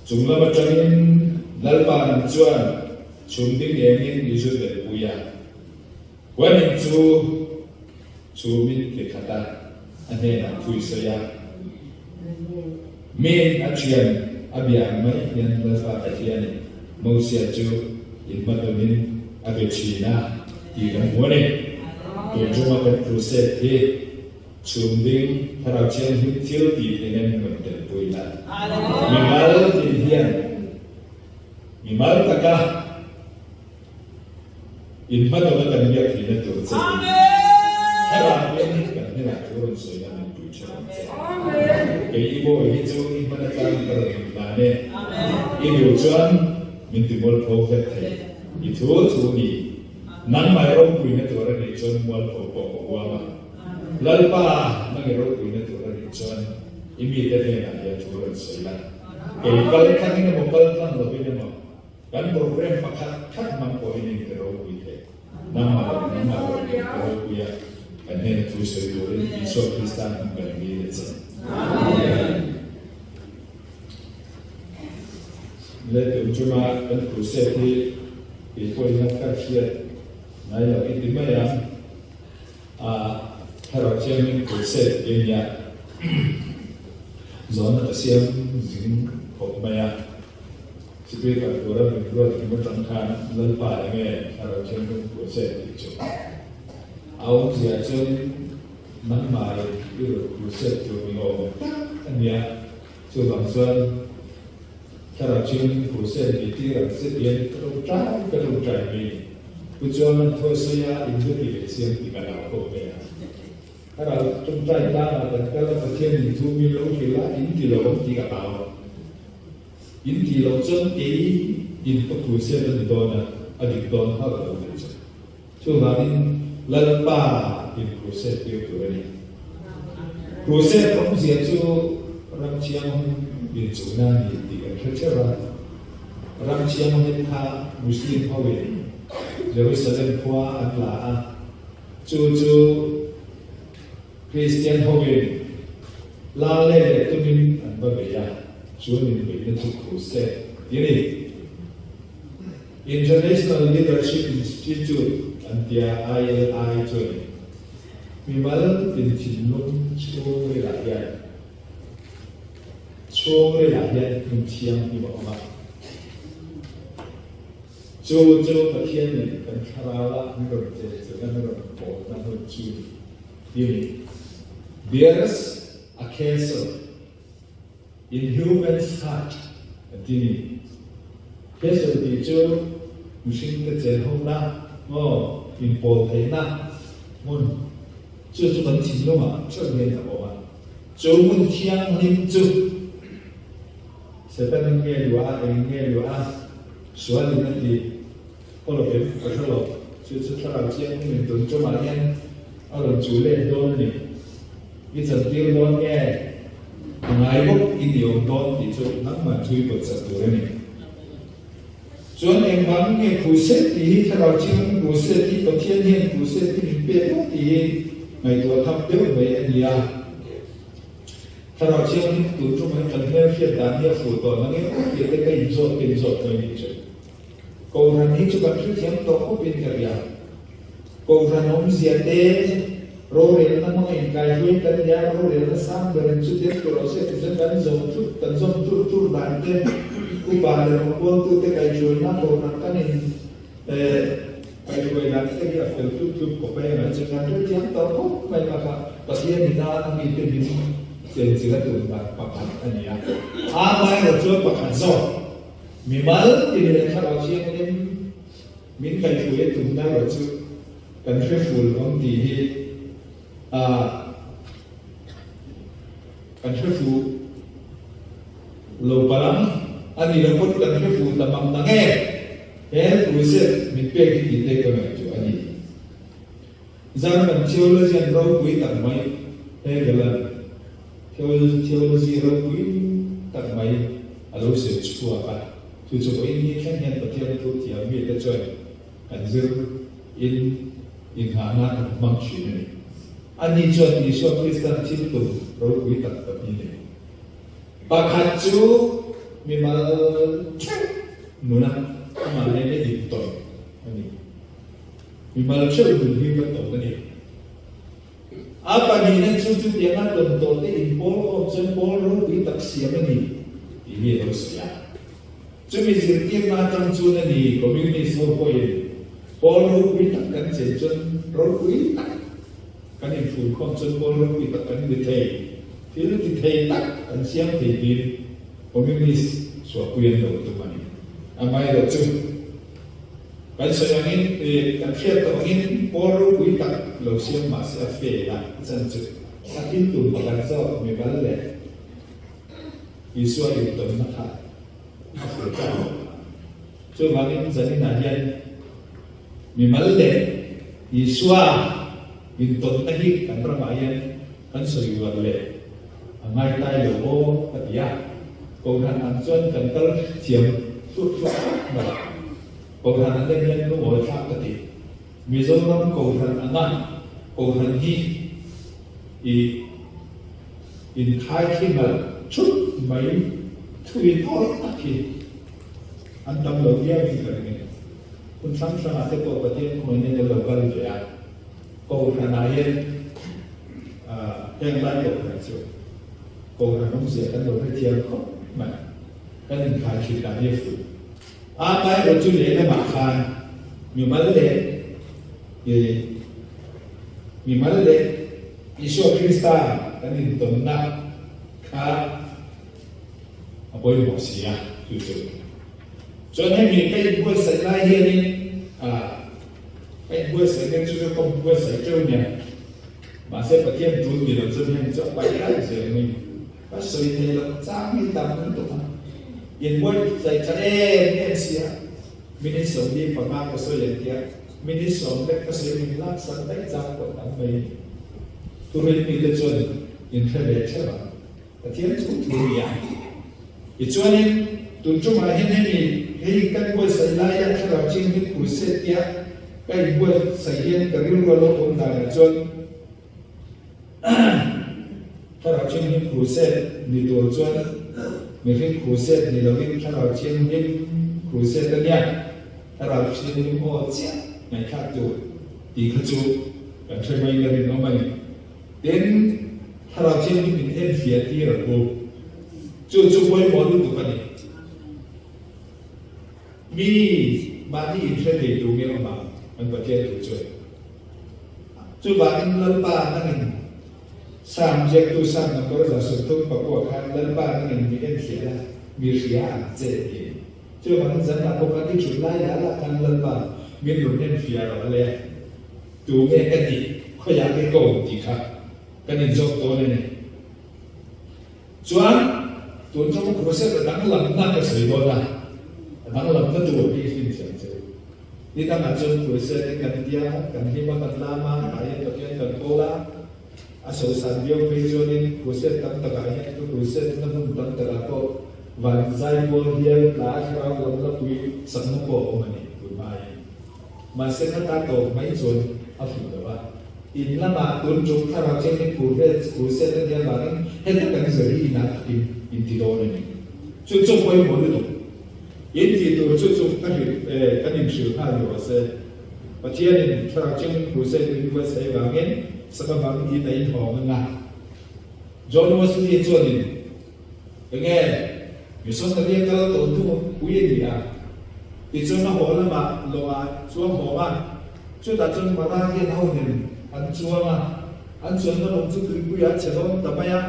chung lam atangin Lalpa lam chuan chhum ding engin i zu telpui a. Puan in chu chhumin ti khat a, a hnenah thu i sawi a. Miin a thian a bia ang mai hian Lalpa Pathianin Mosia chu inhmatawnin a be thin a tih kan hmu a ni. Tun tuma kan crusade hi Chhum ding Thlarau Thianghlim thil tih theihna min rawn telpui la. Mimal tin hian mimal taka inhmatawna kan biak theihna tur che in Thlarauin kan hnenah thu rawn sawina min pui tha ang che. Kei i bawi hi chu i hman atan ka rawn inhlan e. I duh chuan min ti mualpho vek thei. I thu thu ni. Nangmah ropuina tur a nih chuan mualpho pawh ka huam a. Lalpa, nang i ropuina tur a nih chuan i mite hnenah hian thu rawn sawi la. Kei kal thlangin emaw kal tlang lovin emaw kan program pakhat khat hmang pawhin in ti ropui thei. Nangmah lo, nangmah lo in ti ropui a, kan hnena thu sawi turin Isua Krista hming kan dil a che. Amen. Le tun chunga kan crusade hi kei pawhin a ka hriat ngai lo i ti mai ang. A thlarau thiangin crusade tih a nia. Zawhna ka siam zing khawp mai a. Speaker tura min ruat hlim atang khan Lalpa enge thlarau thianghlim crusade tih chu a awmzia chuanin nangmah in i rawn crusade tur ni awm tak a nia. Chuvang chuan thlarau thianghlim crusade ni tir ang che tian ka lo trai ka lo trai mai ni. Pu chuan an thawi sawi a, in va ti leh chiang tih ka lau khawp mai a. Thlarau tawngtai tlangah kan kal a, Pathian in thu min lo hrilh a, in ti lo ang tih ka hlau a. In tih loh chuan kei in ka crusade a ni dawn a, a dik dawn hauh lo tih chu. Chuvangin Lalpa in crusade tir tur a ni. Crusade awmzia chu ram thianghlim in chungna a ni tih kan hre theuh a. Ram thianghlim kha Muslim hoin Jerusalem khua an la a, chu chu Kristian hoin la leh leh tumin an va bei a, chuan inbeihna chu crusade tih a ni. International Leadership Institute an tia ILI chuan mimal tin thinlung chhungrilah hian chhungrilah hian hmun thianghlim a awm a. Chu chu Pathianin kan thlarauah min rawn chenchilhna min rawn pawlna hmun chu ti a ni. There's a castle. In human's heart an ti ni. Castle tih chu mihringte chen hawkna maw inpawl theihna hmun chu chu kan thinlungah theuh hian a awm a. Chu hmun thianghlim chu Satan in nge luah a, eng nge luah a, sual in a ti haw lo em ka hre lo. Chu chu thlarau thianghlim in tun tumah hian a rawn chu let dawn a ni. I chantir dawn nge? A ngai bawk in i awm dawn tih chu nangmah thui pawt chak tur a ni. Chuan engvang nge crusade tih hi thlarau thianghlim crusade hi Pathian hian crusade hi min pek maw tih hi ngaihtuah tham deuh mai a ni a. Thlarau thianghlim tun tum hi kan hmelhriat dan hi a fuh tawh na nge maw tih te ka inzawt ka inzawt mai nih chu. Kohhran hi chu kan hrethiam tawh khawpin ka ria. Kohhran awmzia te, rorelna hmanga inkaihruai kan nia, rorelna sang berin chu tel tur lo se tichuan kan zawm thut, kan zawm tur tur dan te, upa leh rawngbawltute kaihhruaina kohhran kan in. Kaihruai dan te hi a fel tlup tlup khawp a, engah chuan kan hrethiam tawh khawp mai kha kha Pathian ina a mite min chenchilh a tum dan pakhat a ni a. Amaherawh chuan pakhat zawk mimal ti leh thlarau thianghlim min kaihruai a tumna erawh chu kan hre ful awm tih hi a kan hre fuh lo palang a ni lo pawn kan hre fuh ta mang na nge? He crusade min pek hi tih te ka ngaihtuah a ni. German theologian ropui tak mai Hegel-a'n theology ropui tak mai a lo sawi chhuak a, chu chu pawhin ni thleng hian Pathian thu thiam mite chuan kan zir in inghah nan kan hmang thin a ni. Ani chuan Isua Kristan thil tum ropui tak pahnih nei. Pakhat chu mimal theuh nuna amah nen a intawn a ni. Mimal theuh nun hi ka tawn a ni. A pahnihna chu chutianga tawn tawh te inpawl awm chuan pawl ropui tak siam a ni tih hi a lo sawi a. Chumi zirtirna atang chuan a ni Communist ho pawhin pawl ropui tak kan chen chuan ropui tak kan infurkhawm chuan pawl ropui tak kan ni thei. Thil ti thei tak an siam thei tiin Communist suahpui an lo tum a ni. Amaherawh chu kan sawi angin kan hriat tawh angin pawl ropui tak lo siam mah se a fail a, a chan chu a thil tum pakhat zawk mimal leh Isua intawnna kha a fuh ta lo. Chuvangin zaninah hian mimal leh Isua intawnna hi kan ramah hian Kan sawi uar leh a ngaitai lo aw ka ti a, Kohhran ang chuan kan kal thiam hluah hluah khawp mai. Kohhran an en hian lungawi thlak ka ti. Mizoram Kohhran anga Kohhran hi i inkhai thli nalh thut mai thuin awi tak hi an tam lo viau in ka ring a ni. Hun hrang hrangah te pawh Pathian khawngaihna in a lo kal ve a. Kohhranah hian heng lai kohhran chu kohhran awmzia kan lo hrethiam khawp mai. Kan inkhai thin dan hi a fuh. A amaherawh chu lehlamah khan mimal leh mimal leh Isua Krista kan intawnna kha a pawimawh si a, chu chu. Chuan hemi ka inbuatsaih lai hianin Ka inbuatsaih deuh chu chu ka buatsaih teuh nia. Mahse Pathian tul ni lo chuan heng chu a paih daih zel mai. Ka sawi thei loh chang hi tam lutuk a. Inbuatsaih tha em em sia. Minute 45 ka sawi ang tia minute sawm lek ka sawi min lak sak daih chang pawh tam mai a ni. Thurin mite chuan inhre ve theuh ang. Pathian chu thu a ni a. Tichuanin, tun tumah hian hemi hei kan buatsaih laia thlarau thianghlim crusade tia ka inbuatsaih hian ka rilru a lo awm danah chuan thlarau thianghlim crusade ni tur chuan mihring crusade ni lovin thlarau thianghlim crusade a nia, thlarau thianghlim aw chiah ngaihthlak tur tih kha chu kan hre mai la rinawm a ni. Tin, Thlarau Thianghlim min enfiah tir ang u. Chu chu pawimawh lutuk a ni. Mi mahni inhre thei tur nge awm ang kan Pathian thu chuan. Chuvangin Lalpa nangin Psalm ziaktu Psalm number 134 khan Lalpa nangin mi enfiah la, mi hria ang che ti a ni. Chuvangin zanah pawh khan i thut lai lah lah khan Lalpa min rawn enfiah rawh le. Tu nge ka nih, khawiah nge ka awm tih kha kan inzawm dawn a ni. Chuan tun chu crusade a danglamna ka sawi dawn a, a danglamna tur hi hlim thiam che u. Ni dangah chuan crusade in kan tia, kan hlim a, kan lam a, tah hian Pathian kan kawl a, a sosan viau phei chuanin crusade tam takah hian ka crusade na hmun tam takah pawh van zaipawl hial tla thlarau lam lapui sakna pawh a awm a ni tun hmaiin. Mahse kha ta tawp mai chuan a fuh lo a. In lamah tun tum thlarau thianghlim phur vel crusade a nia vangin heta kan zir hi inah takin in ti dawn a ni. Chu chu pawimawh lutuk. In tih tur chu chu ka hrilh e, kan inhrilh nghal ni rawh se. Pathianin thlarau thianghlim crusade min buatsaih vangin saka bang in a inhawng anga. John Wesley chuanin enge missionary a kal tawh hnu pui a ni a. Tichuan a haw lamah lawngah chuang hawng a, chutah chuan Maravian ho nen an chuang a, an chuanna lawng chu tuipuiah a che dawn ta mai a,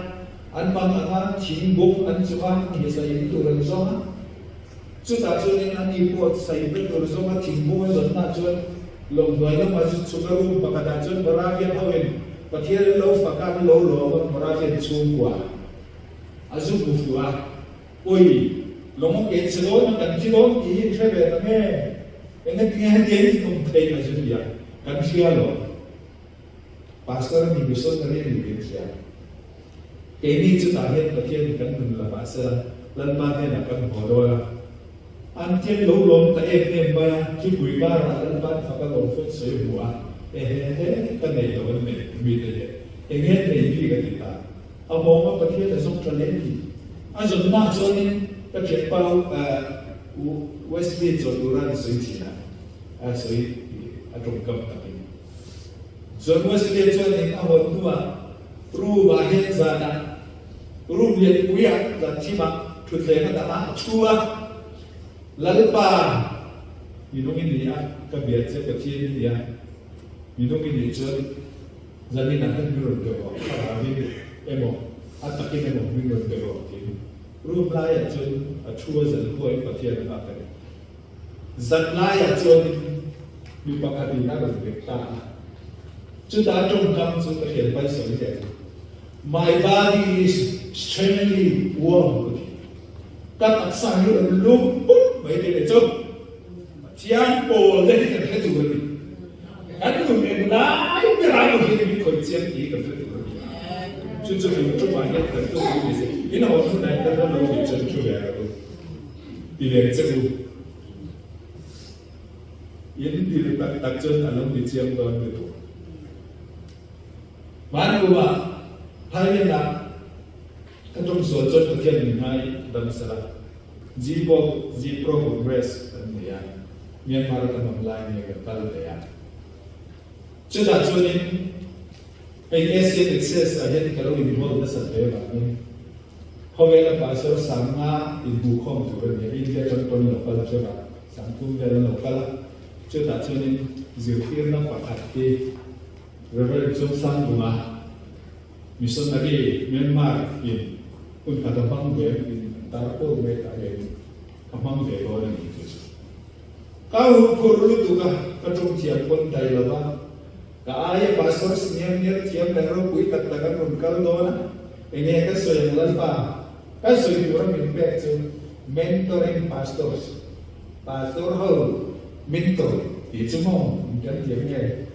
an mang anga thing buk an chung a, ni sai tur an zawng a. Chutah chuanin a ni pawh sai pe tur zawnga thingbung a zawnna chuan lawng hnuai lamah chu chhuk a room pakhatah chuan Moravian hoin Pathian an lo fak a, an lo lawm a, Moravian chhungkua a zu hmu fuh a, Ui, lawng a ke chhe dawn a, kan thi dawn tih hi in hre ve ta nge? Engatinge hetiang in awm theih a zu ti a, kan hria lo. Pastor a ni, missionary a ni tih an hria. Keini chutah hian Pathian kan nun la mahsela Lalpa hnenah kan haw dawn a. An tiang lo lawm ta em em mai a, thupui karah Lalpa'n fak a lawm fawt sawi hmu a, ehehe ka nei lo an nei mite hian eng nge nei bik a ti ta. A mawng a Pathian a zawng tha hle ni. A zawnna chuanin ka thianpa Wesley chaw tura an sawi thin a, a sawi a tawngkam takin. Chuan Wesley chuanin a hawn hnuah Room ah hian zanah room lianpui ah zan thim ah thutthleng a dah a, a thu a, Lalpa, minung i ni a, ka bia che Pathian i ni a, minung i nih chuan zanin ah hian min rawn be rawh, thlarau in emaw a takin emaw min rawn be rawh tiin room laiah chuan a thu a zan khuain Pathian a nghak a ni. Zan laiah chuan mi pakhatin a rawn vek ta a, chutah tawngkam chu ka hriat pai sawi leh a, My body is strangely warm ka ti. Ka taksa hi rawn lum put mai te leh chu Pathian pawl te hi kan hre tur a ni. Kan nun eng lai ber ah pawh hian min khawih chiang tih hi kan hre tur a ni. Chu chu eng tumah hian kan tum a ni. In hawn hunah hian kan la lo tih chuan thu ve rawh u. Ti ve che u. In dil tak tak chuan a lo ni chiang dawn lutuk. Hmani kumah Thailand-ah ka tum sual chuan Pathian min ngai dam sela. G-Pop, G-Pro Congress kan nei a, Myanmar a kan awm lai nge kan kal ve a. Chutah chuanin hei Asian Access ah hian ka lo involve nasat ve vangin Khawvela pastor sanga inhmuhkhawm tur a ni a, India atang pawn lo kal teuh a, Sangthum vel an lo kal a, chutah chuanin zirtirna pakhat hi Rev. John Sangbunga, Missionary, Myanmar in hun khat a hmang ve in an tar pawh mai tah hian a hmang ve dawn a ni tih chu ka huphurh lutuk a, ka tawng thiam pawn dai lo va. Ka aia pastor senior nia thiam leh ropui tak tak an rawn kal dawn a, enge ka sawi ang Lalpa? Ka sawi tur a min pek chu mentoring pastors, pastor ho mentor tih chu maw min kan thiam nge?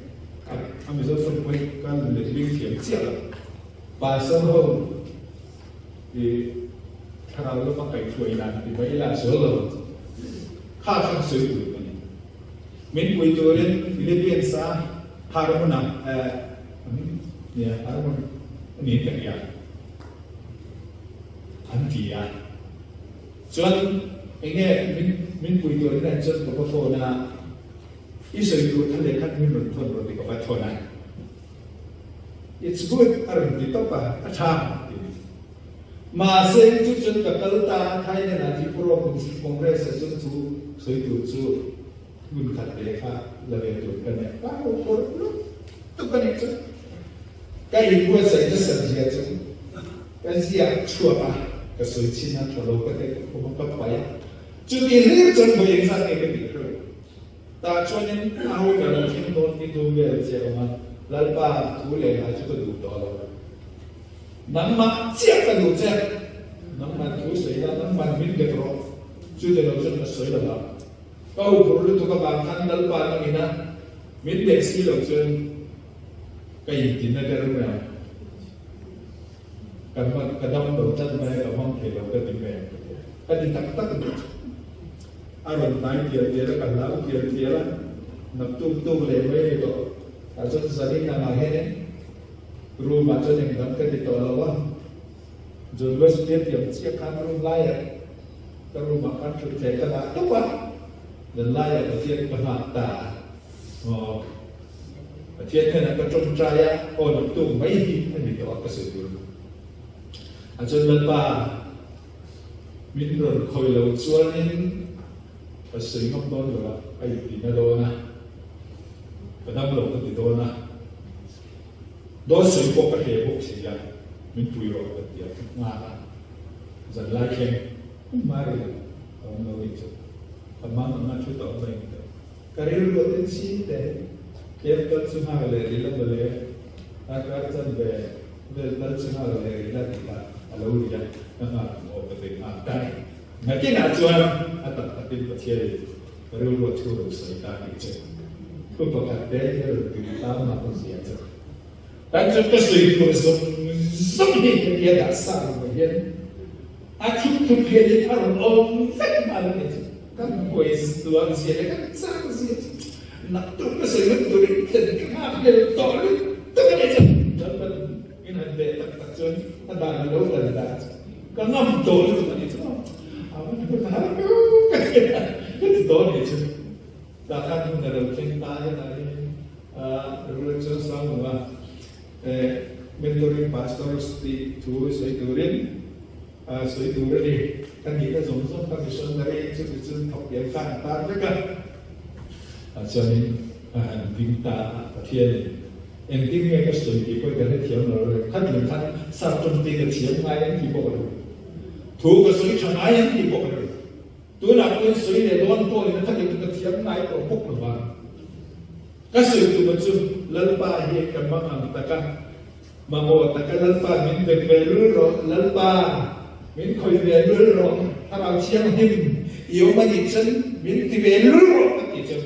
A Mizo tawng pawh hi ka letling thiam chiah lo. Pastor ho i thlarau lama kaihhruai dan ti mai ila sual lo kha khan sawi tur ka ni. Min pui turin Philippines a Harmon-a nia Harmon a niin ka hria an ti a. Chuan enge min min pui turin an chuan ka va phone a, i sawi tur kha lehkhat min rawn thawn rawh ti ka va thawn a. It's good a rawn ti tawp a, a tha ti. Mahse chu chuan ka kal ta a, Thailand ah Tripura Congress ah chuan chu sawi tur chu hmun khat ve kha la ve tur ka nei. Ka ho phur lutuk tuk a nih chu. Ka inbuatsaih nasat zia chu ka ziak chhuak a, ka sawi chhin a, tha lo ka ti ka khum a, ka paih a. Chuti hlir chuan vawi engzat nge ka tih hreuh. Tah chuanin a ho ka lo thleng dawn ti tum vel che awm a, Lalpa thu leh hla chu ka duh tawh lo. Nangmah chiah ka duh che, nangmah thu sawi la, nangmah min bet rawh, chu ti lo chuan ka sawi lo ang. Ka huphurh lutuk avang khan Lalpa nangin a min beh si lo chuan ka intinna ber mai ang. Ka ka dam lo tlat mai a, ka hmang thei lo ka ti mai ang ka ti a. Ka ti tak tak a ni. A rawn hnai tial tial a, ka hlau tial tial a, naktuk tuk leh mai a ni tawh. Tah chuan zanin angah hianin room ah chuan engdang ka ti tawh lo a, John Wesley a tiam chiah khan room laiah ka room ah khan thut thleh ka dah tawp a, zan laiah Pathian ka nghak ta a. Aw, Pathian hnenah ka tawngtai a, aw naktuk mai hi a ni tawh a ka sawi tur. A chuan Lalpa min rawn khawi lo chuanin. Ka sawi ngam dawn lo a, ka inti na dawn a, ka dam lo ka ti dawn a, dawn sawi pawh ka hle bawk si a, min pui rawh ka ti a, ka nghak a, zan lai thleng engmah rih lo a awm lo nih chu, ka mang ang a thu tawh mai ni tawh. Ka rilru a tin ching teh, tlem kal chu nghak leh rih la mawle, darkar chanve vel kal chu nghak leh rih la tih kha a lo ri a, ka nghak ang aw ka ti nghak ta ni. Nakinah chuan a tak takin Pathianin ka rilru a thu rawn sawi ta tih chu thu pakhat te hi a rawn tui ta mah ka zia chu. Tan chuan ka sawi tur zawng zawng hi ka tia dah sa ang mai hian a thup thup hianin a rawn awm vek nghal a ni chu. Kan buai zual zia leh kan chak zia chu naktuk ka sawi hun turin thlen ka nghak hlel tawh lutuk a ni chu. Lalpan Min han leh tak tak chuan a dan a lo dal dan chu ka ngam tawh lutuk a ni chu a van hun har ka ti a, ka ti tawh a ni chu. Tah khan hun a lo thleng ta hian ah hian Rural chuan Sangnunga mentoring pastors tih thu sawi turin sawi tur a ni. Ka nihna zawng zawng kha missionary chuti chu thawk diam khan a tar vek a. Chuanin a han ding ta a, Pathianin Engtin nge ka sawi tih pawh ka hrethiam lo reng. Khatin khan sap tawng te ka thiam ngai ang tih pawh ka duh. Thu ka sawi tha ngai ang tih pawh ka duh. Tunah pawhin sawi leh dawn pawhin khatin ka thiam ngai tawh bawk lo vang. Ka sawi tuma chu Lalpa hi ka hmang ang tak a, mamawh taka Lalpa min bet ve lul rawh, Lalpa min khawih ve lul rawh, Thlarau Thianghlim i awm a nih chuan min ti ve lul rawh ka tih chu.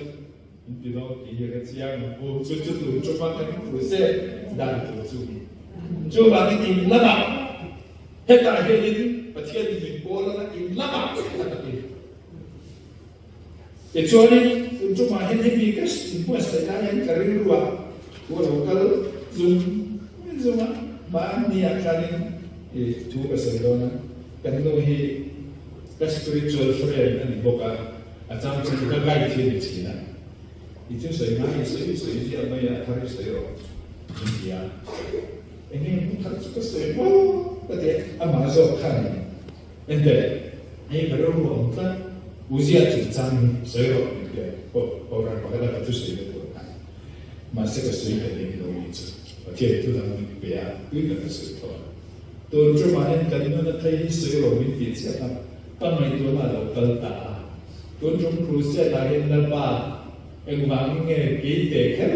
In ti lo tih hi ka chiang ang u. Chu chu tur chuma kan crusade dan tur chu ni. Chuvangin in lamah hetah hianin Pathianin min pawl anga in lamah a takin. Tichuanin tun tumah hian hemi ka inbuatsaih lai hian ka rilru ah thu a lo kal zum zum a, mahni ah khanin i thu ka sawi dawn a, kan nu hi ka spiritual friend a ni bawk a. A chang chu ka guide hi a ni thin a, i thil sawi ngai i sawi sawi ziah mai a, a thar i sawi rawh min ti a, eng nge hmun thar chu ka sawi maw ka ti a, amah zawk kha a ni. Enteh, hei ka rilru a awm tlat, Uzia chungchang hi sawi rawh min ti a, Kohhran pakhat a ka thusawi na tur kha, mahse ka sawi ta lem lo ni chu, Pathian thu dang min pe a, tui tak ka sawi tho a, tun tumah hian kan nuna thei hi sawi rawh min ti chiah a, Ka ngaihtuahna a lo kal ta a, tun tum crusade ah hian Lalpa engvangin nge kei teh kher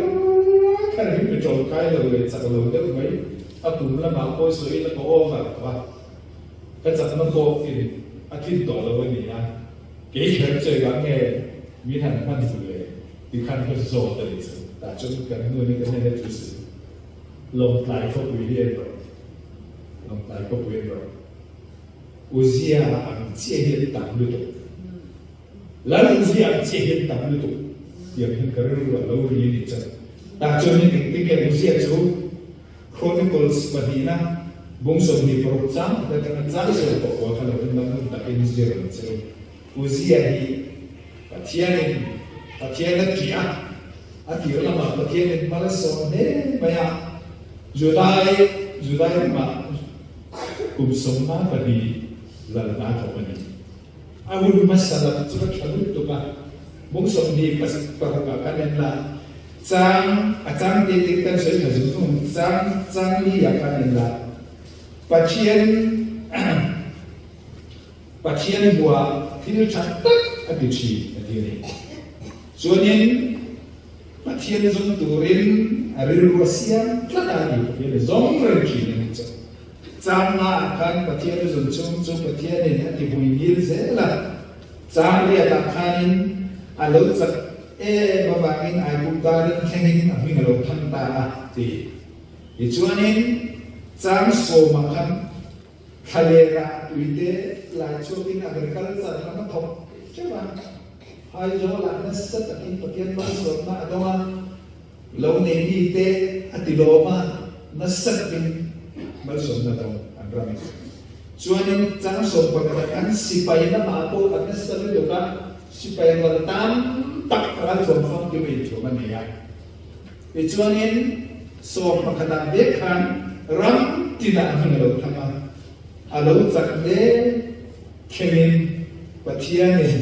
kher hi mi tawngkai lo leh chak lo deuh mai, a kum lamah pawh sawi ila ka over tawh a, ka chakna pawh in a tlin tawh lo a ni a, kei kher chu engah nge min han hman duh le tikhan ka zawt a ni chu, tah chuan kan nu nih ka hnena thu sawi Lawngtlai khawpui hi en rawh, Lawngtlai khawpui en rawh. Uzia ang chiah hi an tam lutuk. Lal Uzia ang chiah hi an tam lutuk tiang hian ka rilru a lo ri a nih chuan. Tah chuan in engtin nge Uzia chu Chronicles pahnihna bung 26 chang khat atanga chang sawm pawh kual kha lo in lam hun takin zir ang che u. Uzia hi Pathianin Pathian a ṭih a, a tir lamah Pathianin malsawm hle mai a, Judai Judai ramah Kum 12 lalna a thawk a ni. A hun hmasa lam chu a tha lutuk a, bung 26 ah kan en la, chang a chang te te kan sawi tha zung zung, chang chang li ah kan en la, Pathian Pathian hmuah thil tha tak a ti thin a ti a ni. Chuanin Pathian zawng turin a rilru a siam tlat a ti Pathian a zawng reng thin a ni chu. Chang nga ah khan Pathian a zawn chung chu Pathianin a ti hmui ngil zel a, chang riat ah khanin a lo chak em avangin Aiguptarin thlengin a hming a lo thang ta a ti. Tichuanin chang sawmah khan Thlalera tuite lai chhuakin agriculture lam a thawk teuh a, Aizawlah nasa takin Pathian malsawmna a dawng a, lo nei mite a ti lawm a, nasa takin malsawmna a dawng an ram in. Chuanin changsawm pakhat an sipai lamah pawh an nasa lutuk a, sipai rual tam tak ralthuam famkim a inthuam a nei a. Tichuanin sawm pakhatah vek khan ram tinah hmun a lo thang a, a lo chak hle thlengin Pathianin.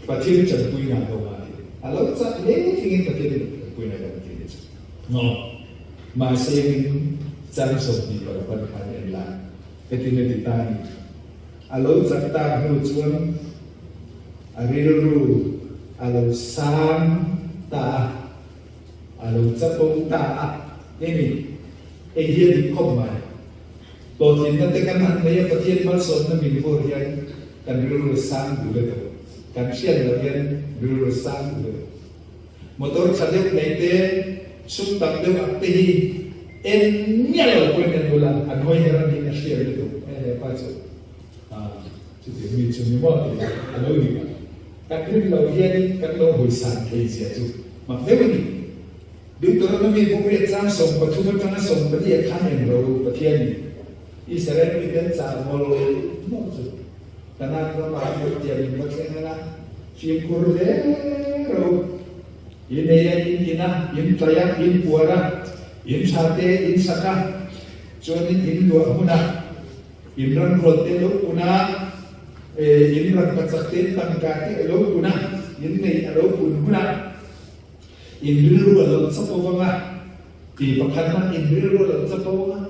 Pathian chanpui ngai lo a ti. A lo chak hle thlengin Pathian chanpui ngai lo a ti chu. No. Mahse in chang 26 pan khan en la. Hetin a ti ta ni. A lo chak tak hnu chuan a rilru a lo sang ta a. A lo chapo ta a. Emi, hei hi a dik khawp mai. Hlawhtlinna te kan han nei a, Pathian malsawmna min vur hian kan rilru sang duh le tawh. Kan hriat loh hian rilru sang duh le tawh. Motor tha deuh nei te, sum tam deuh ak te hi en miah lo pawhin an bula an hawi her a niin a hriat lutuk. He he pa chu chutiang mi chu ni maw tih a lo ni mai. Kan rin loh hianin kan lo hawi san thei zia chu mak deuh a ni. Deuteronomy bu riat chang 13 atanga 14 ah khan eng ro Pathianin Israel miten chah mawl mawl chu Kanaan ramah an rawn tiam in va thleng ang a, fimkhur hle ro in ei a, in in a, in tlai a, in puar a, in tha te in sak a, chuanin in luah hmun a, in ram rual te lo pun a, in rangkachak te in tangka te a lo pun a, in nei a lo pun hun a. In rilru a lo chapo vang a, ti pakhat hmanh in rilru a lo chapo vang a.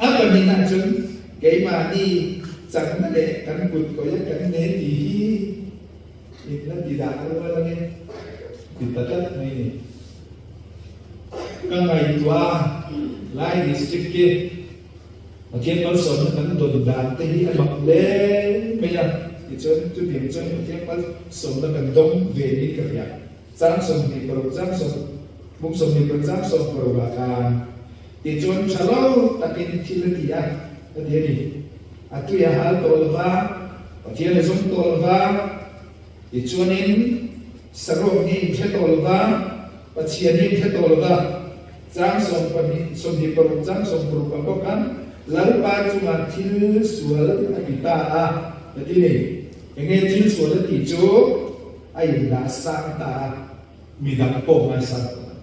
A pahnihna cun keimah nih cangna le kan kut koi a kan ne ti hi in na ti dah rual ange ti ta tlat mai ni. Ka ngaihtuah Lai District khi Pathian malsawmna kan don dan te hi a mak hle mai a, tichuan chutiang chuan Pathian malsawmna kan dawng ve niin ka hria. Chang 26 chang sawm buk 26 chang 16 ah khan tichuan tha lo takin thil a ti a, a ti a ni. A tui a hal tawh lova, Pathian a zawng tawh lova, tichuanin saruak ni in hre tawh lova, Pathian ni in hre tawh lova, chang 12 26 chang 16 ah pawh khan Lalpa chungah thil sual a ti ta a, a ti ni. Enge thil sual a tih chu? A indah sang ta a, midang pawh ngaisang tawh lo.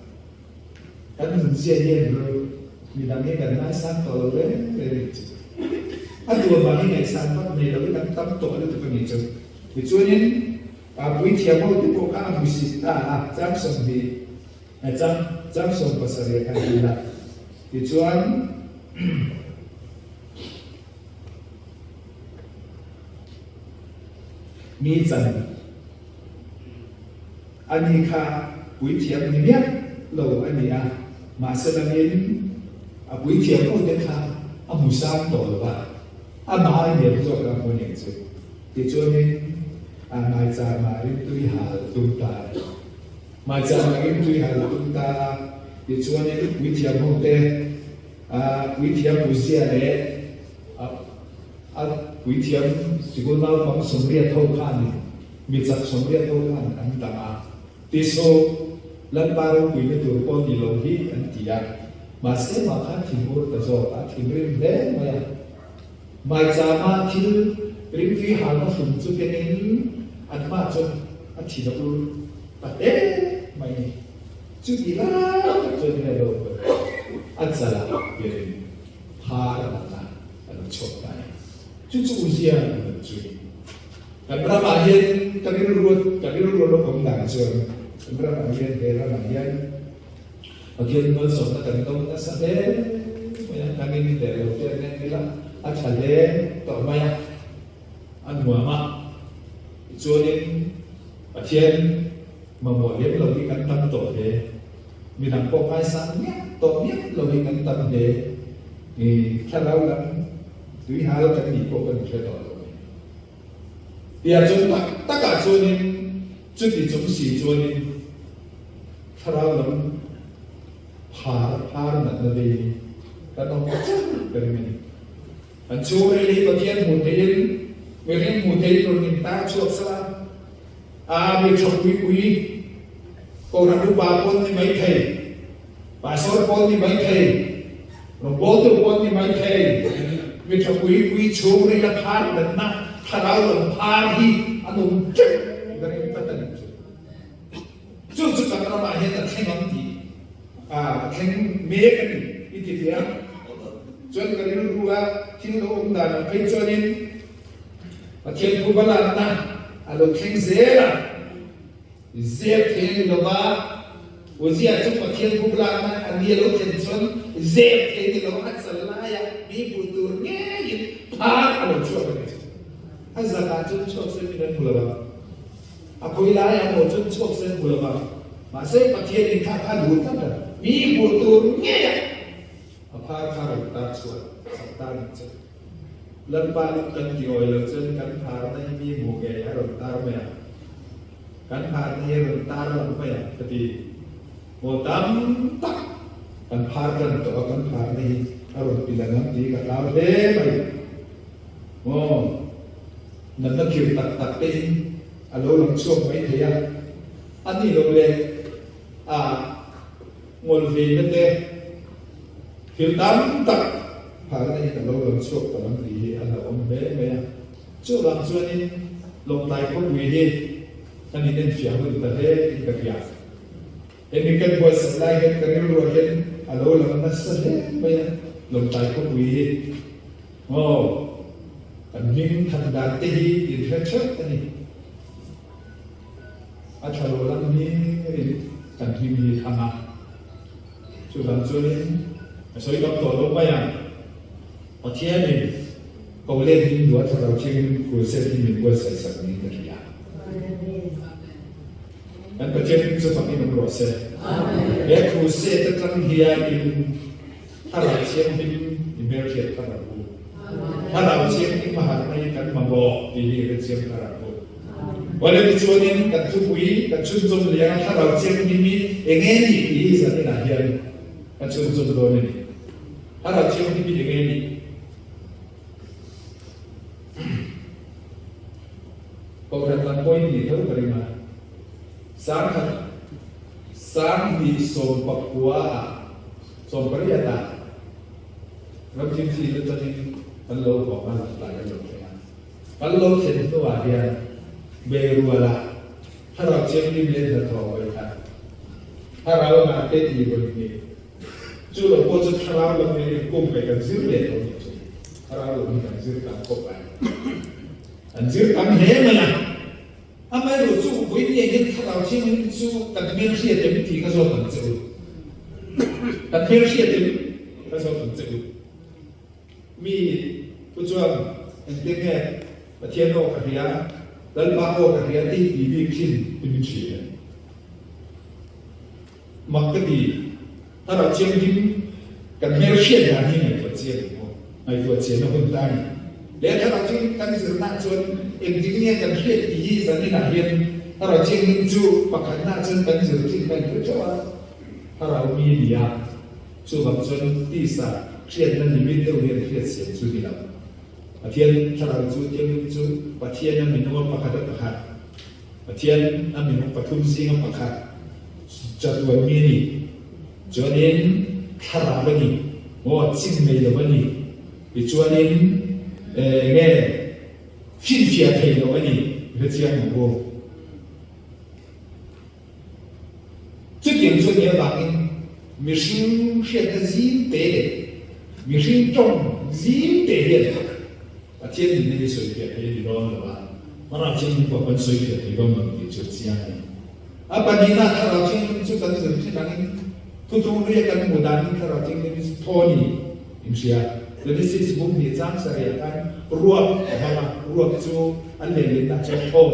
Kan nunzia hian ru midang hi kan ngaisang tawh lo reng reng ang chu. A duh avangin ngaihsan vak nei loin an tam tawh lutuk a nih chu. Tichuanin puithiam ho te pawh kha a hmusit ta a, chang 20, chang chang 17 kha a dil a. Tichuan Mi chan a ni kha puithiam ni miah lo a ni a, mahse langin a puithiam ho te kha a hmu sang tawh lo va, amah a lian zawk a hmu ning chu. Tichuanin a maichama rimtui hal tum ta a ni. Maichama rimtui hal tum ta a, tichuanin puithiam ho te a puithiam Uzia leh a A puithiam sikul naupang 80 ho khanin mi chak 80 ho khan an dang a, Tisu, Lalpa ropuina tur pawh ni lo hi an ti a. Mahse mah khan thinur ta zawk a thinrim hle mai a. Maichama thil rimtui halna hlum chu kenin anmah chuan a thin a ur ta hle mai ni. Chuti lai tak chuan enge lo a chalah hianin phar a natna a lo chhuak ta a ni. Chu chu Uzia a lo chui. Kan ramah hian ka rilru ka rilru a lo awm dan chuan kan ramah hian he ramah hian Pathian malsawmna kan dawng nasa hle mai a, kan in leh lo te an en ila a tha hle tawh mai a, a nuam a. Tichuanin Pathian mamawh lem lo hi kan tam tawh hle. Midang pawh ngaisang miah tawh miah lo hi kan tam hle. I thlarau lam tui hal kan nih pawh kan hre tawh lo mai. Tiah chuan tak takah chuanin chuti chung si chuanin thlarau lam phar phar natna vei hi kan awm chauh ka ring a ni. An chhungril hi Pathian hmuh theihin mihring hmuh theihin rawn intar chhuak sala a, mi tha pui pui Kohhran upa pawn ni mai thei, pastor pawn ni mai thei, rawngbawltu pawn ni mai thei, mi tha pui pui chhungril a phar natna thlarau lam phar hi an awm teuh ka ring tlat a ni chu. Chu chu kan ramah hian a thleng ang tih a thleng mek a ni i ti thei a. Chuan ka rilru a thil lo awm dan ang phei chuanin Pathian thu va lakna. a lo thleng zel a. Zep thei a ni lo va, Uzia chu Pathian buk lakna a ni a lo thlen chuan zep thei a ni lo, a chal laia mi hmuh tur ngeiin phar a lo chhuak a ni. A zakah chuan chhuak sen min an hmu lo va, a khawi laiah maw chuan chhuak sen hmu lo va, mahse Pathianin kha kha duh tlat a, mi hmuh tur ngeia a phar kha rawn tar chhuah sak ta nih chu. Lalpa lung kan ti awi lo chuan kan pharna hi mi hmuh ngei a rawn tar mai ang. Kan pharna hi a rawn tar lang mai ang ka ti. Maw tam tak kan phar tan tawh a, kan pharna hi a rawn ti lang ang tih ka hlau hle mai. Maw natna thir tak tak te in a lo lang chhuak mai thei a, a nih loh leh a ngawl veina te thil tam tak pharna in a lo lang chhuak ta ang tih hi a hlauhawm hle mai a. Chuvang chuanin Lawngtlai khawpui hi kan inenfiah hun ta hle in ka hria. Hemi kan buatsaih lai hian ka rilruah hian a lo lang nasa hle mai a, Lawngtlai khawpui hi aw kan hming than dan te hi inhre theuh a ni. A tha lo lam hlirin kan hming hi thang a, chuvang chuanin ka sawi tam tawh lo mai ang. Pathianin ko let in duah thla lo chingin crusade hi min buatsaih sak niin ka hria. Kan Pathian hming chu fakin awm rawh se. He crusade atang hianin Thlarau Thianghlim i hmelhriat thar ang u. Thlarau Thianghlim a harhna hi kan mamawh tih hi hrethiam thar ang u. Awle tichuanin kan thupui kan chhunzawm liang a Thlarau Thianghlim hi eng nge ni tih hi zaninah hian ka chhunzawm dawn a ni. Thlarau Thianghlim hi eng nge ni? Kohhran lam pawhin ni tho ka ring a, sangkhat sanghnih sawmpakua ah sawmpariat ah ramthim thil atangin kan lo hawng a, tlai kan lo thleng a. Kan lo thlen hnuah hian Beirualah Thlarau Thianghlim leh hnathawh vawi khat, Thlarau hnah te tih vawi hnih, chu lo pawh chu Thlarau lam leh inkum kaih kan zir leh lo nih chu. Thlarau lam hi kan zir tam khawp mai. Kan zir tam hle mai a. Amaherawh chu vawiin hian Thlarau Thianghlim chu kan hmelhriat em tih ka zawt ang che u. Kan hmelhriat em ka zawt ang che u. Mi pu chuan engtin nge Pathian aw ka hria, Lalpa aw ka hria tih ti bik thin i min hrilh em? Mak ka ti, Thlarau Thianghlim kan hmelhriat dan hi ngaihtuah chian ang aw, ngaihtuah chian a hun ta a ni. Leh Thlarau Thianghlim kan zirna chuan engtin nge kan hriat tih hi zaninah hian Thlarau Thianghlim chu pakhatna chuan kan zir thin kan hre theuh a, Thlarau mi a ni a. Chuvang chuan tisa hriatna limit deuh hian hriat siam chu ni lo. Pathian Thlarau chu Thianghlim chu Pathian a minung a pakhat a pakhat, Pathian a minung pathum zing a pakhat chatuan mi a ni. Chuanin Thlarau a ni, maw chin nei lo a ni. Tichuanin enge finfiah thei lo a ni, hrethiam ang u. Chutiang chu nia vangin mihring hriatna zim te leh mihring tawng zim te hian Pathian nunna hi sawifiah thei a ni dawn lo a, Thlarau Thianghlim pawh kan sawifiah thei dawn lo tih chu a chiang a ni. A pahnihna Thlarau Thianghlim chu kan zir thin angin thutlung ria kan hmuh danin Thlarau Thianghlim hi thaw a ni in hria. Genesis buk hnih chang sarih ah khan ruak a hmang a, ruak chu an lehlinna chuan thaw.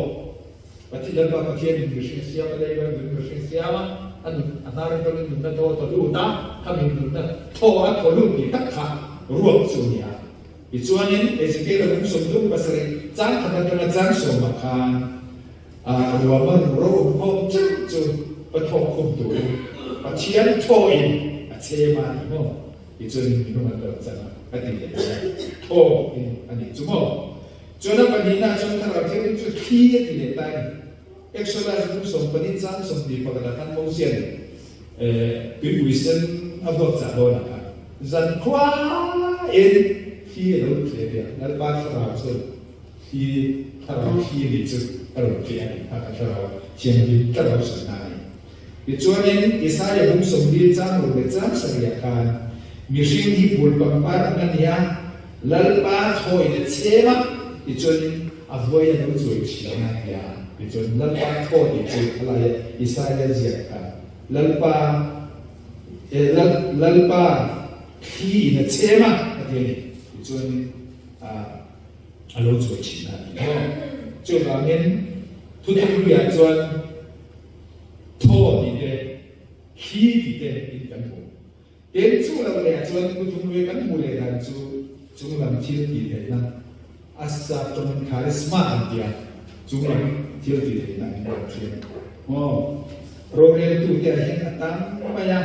Pathian Lalpa Pathianin mihring siam a lei lo, nun mihring siam a, a nun a hnar atangin nunna thaw a thaw lut a, khami nunna thaw a thaw lut tih tak kha ruak chu a ni a. Tichuanin Ezekiel-a lung sawmthum pasarih chang khat atanga chang sawmah khan a ruama ru ro awm khawm cheu chu pa thawk khum turin Pathian thawin a chem a ni maw? Tichuanin minung an lo chan a, a ti leh mai a, thaw in a nih chu maw? Chuan a pahnihna chuan Thlarau Thianghlim chu thli a ti leh ta a ni. Exodus bung 14 chang 22 khan Mosian tuipui sen a vuak chah dawnah khan zankhua in thli a lo tle ve a, Lalpa Thlarau chuan thli, Thlarau thli a nih chu a rawn tle a ni, kha kha Thlarau Thianghlim Thlarau sawi a ni. Tichuanin Isaia bung 40 chang ruk leh chang sarihah khan mihring hi bul pangpar ang a ni a, Lalpa thawi le chhem a, tichuanin. A vuai a lo chuai thin a tia. Tichuan Lalpa thaw tih chu a laia Isaia ziak kha Lalpa eh Lal Lalpa thli in a chem a a ti a ni. Tichuanin ah a lo chuai thin a ti maw. Chuvangin thuthung luiah chuan thaw tih te thli tih te in kan hmu. Tin, chu lo leh ah chuan thuthung lui kan hmuh leh dan chu chunglam thil tih theihna, a sap tawngin charisma an ti a, chunglam thil tih theihna an rawn hriat. Aw, roreltute ah hian a tam mai a,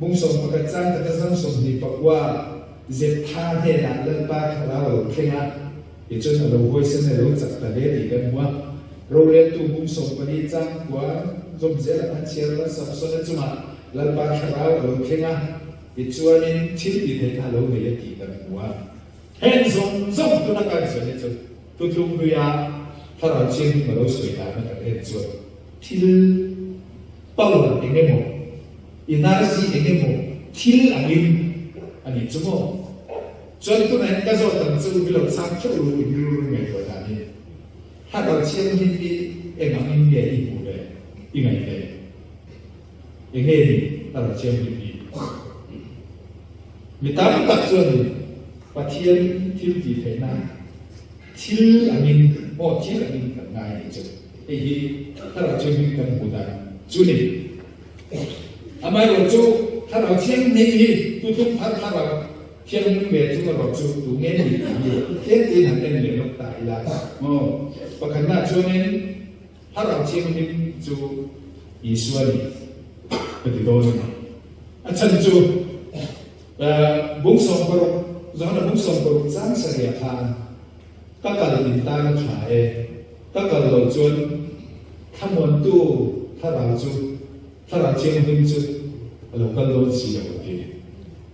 Bungsawm pakhat chang khat a zang 24 Zeptha hnenah Lalpa thlarau a lo thleng a, tichuan a lo huaisen a lo chak ta hle tih kan hmu a. Roreltu Bungsawm pali chang kua zawm zelah khan chhiar la Samsona chungah Lalpa thlarau a lo thleng a, tichuanin thil ti theihna a lo nei a tih kan hmu a. Heng zawng zawng tuna kan sawi hi chu thutlung hluia thlarau thianghlim a lo sawi dana kan en chuan thil power eng emaw, energy eng emaw thil angin a nih chu maw? Chuan tunah hian ka zawt ang chu mi lo chhang theuh ru in rilru ngaihtuah danin thlarau thianghlim hi eng angin nge i hmuh ve, i ngaih ve? Enge ni a rawn siam bik ni? Mi tam tak chuan Pathian thil tih theihna thil angin maw thil angin kan ngai a nih chu. Hei hi Thlarau Thianghlim kan hmuh dan chu ni. Amaherawhchu Thlarau Thianghlim hi tutum thar Thlarau Thianghlim ve chung erawh chu tu nge ni tih hi tlem tein han en leh lawk ta ila maw. Pakhatnaah chuanin Thlarau Thianghlim chu Isua ni ka ti dawn a ni. A chhan chu bung 60, Johana bung 60 chang sarih khan ka kal in tan a tha e, ka kal lo chuan thlamuantu Thlarau chu, Thlarau Thianghlim chu a lo kal dawn si lo a ti.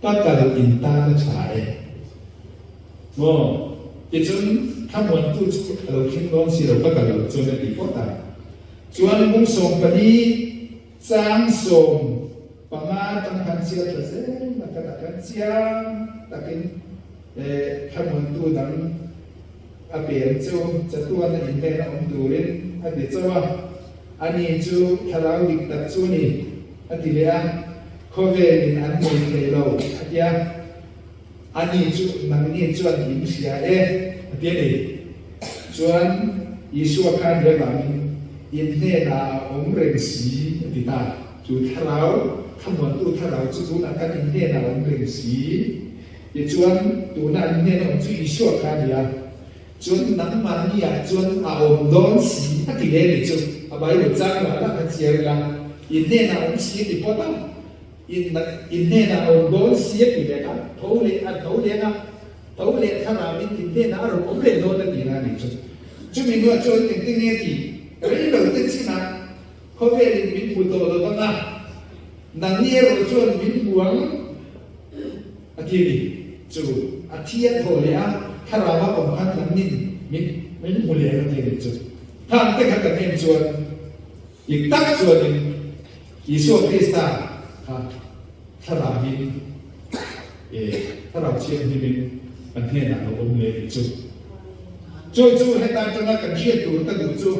Ka kal in tan a tha e. Maw? Tichuan, thlamuantu chu a lo thleng dawn si lo, ka kal loh chuan a ti phawt a. Chuan bung 14 chang 15 tang khan chhiar tha zel a, ka tak khan chiang takin thlamuantu dang a peng chu chatuan a inhnen a awm turin a ti chauh a. Ani chu thlarau dik tak chu a ni, a ti leh a. Khawvelin an nei thei lo, a ti a. Ani chu nangni chuan in hria e, a ti a ni. Chuan Isua khan he vangin in hnenah a awm reng si, a ti ta. Chu thlarau, thlamuantu thlarau chu tunah kan in hnenah a awm reng si. Tichuan tuna an hnena awm chu Isua kha a ni a. Chuan nangmahni ah chuan a awm dawn si, a ti leh a ni chu. A Bible chang lah lah kha chhiar ila, in hnenah a awm si a ti phawt a. In in hnenah a awm dawn si a ti leh a, tho leh a tho leh a, tho leh thlarauin in hnenah a rawn awm leh dawn a tih na a nih chu. Chumi hnuah chuan engtin nge tih rei lo te chinah khawvelin min hmu tawh lo vang a, nangni erawh chuan min hmu ang a ti a ni. Chu a thi a tho leh a, thlarau a awm khan nangnin min min hmu leh ang a ti a nih chu. Khang te kha kan en chuan Dik tak chuanin Isua Krista kha thlarauin thlarau thianghlimin kan hnenah lo awm leh tih chu. Chu chu heta atanga kan hriat tur ka duh chu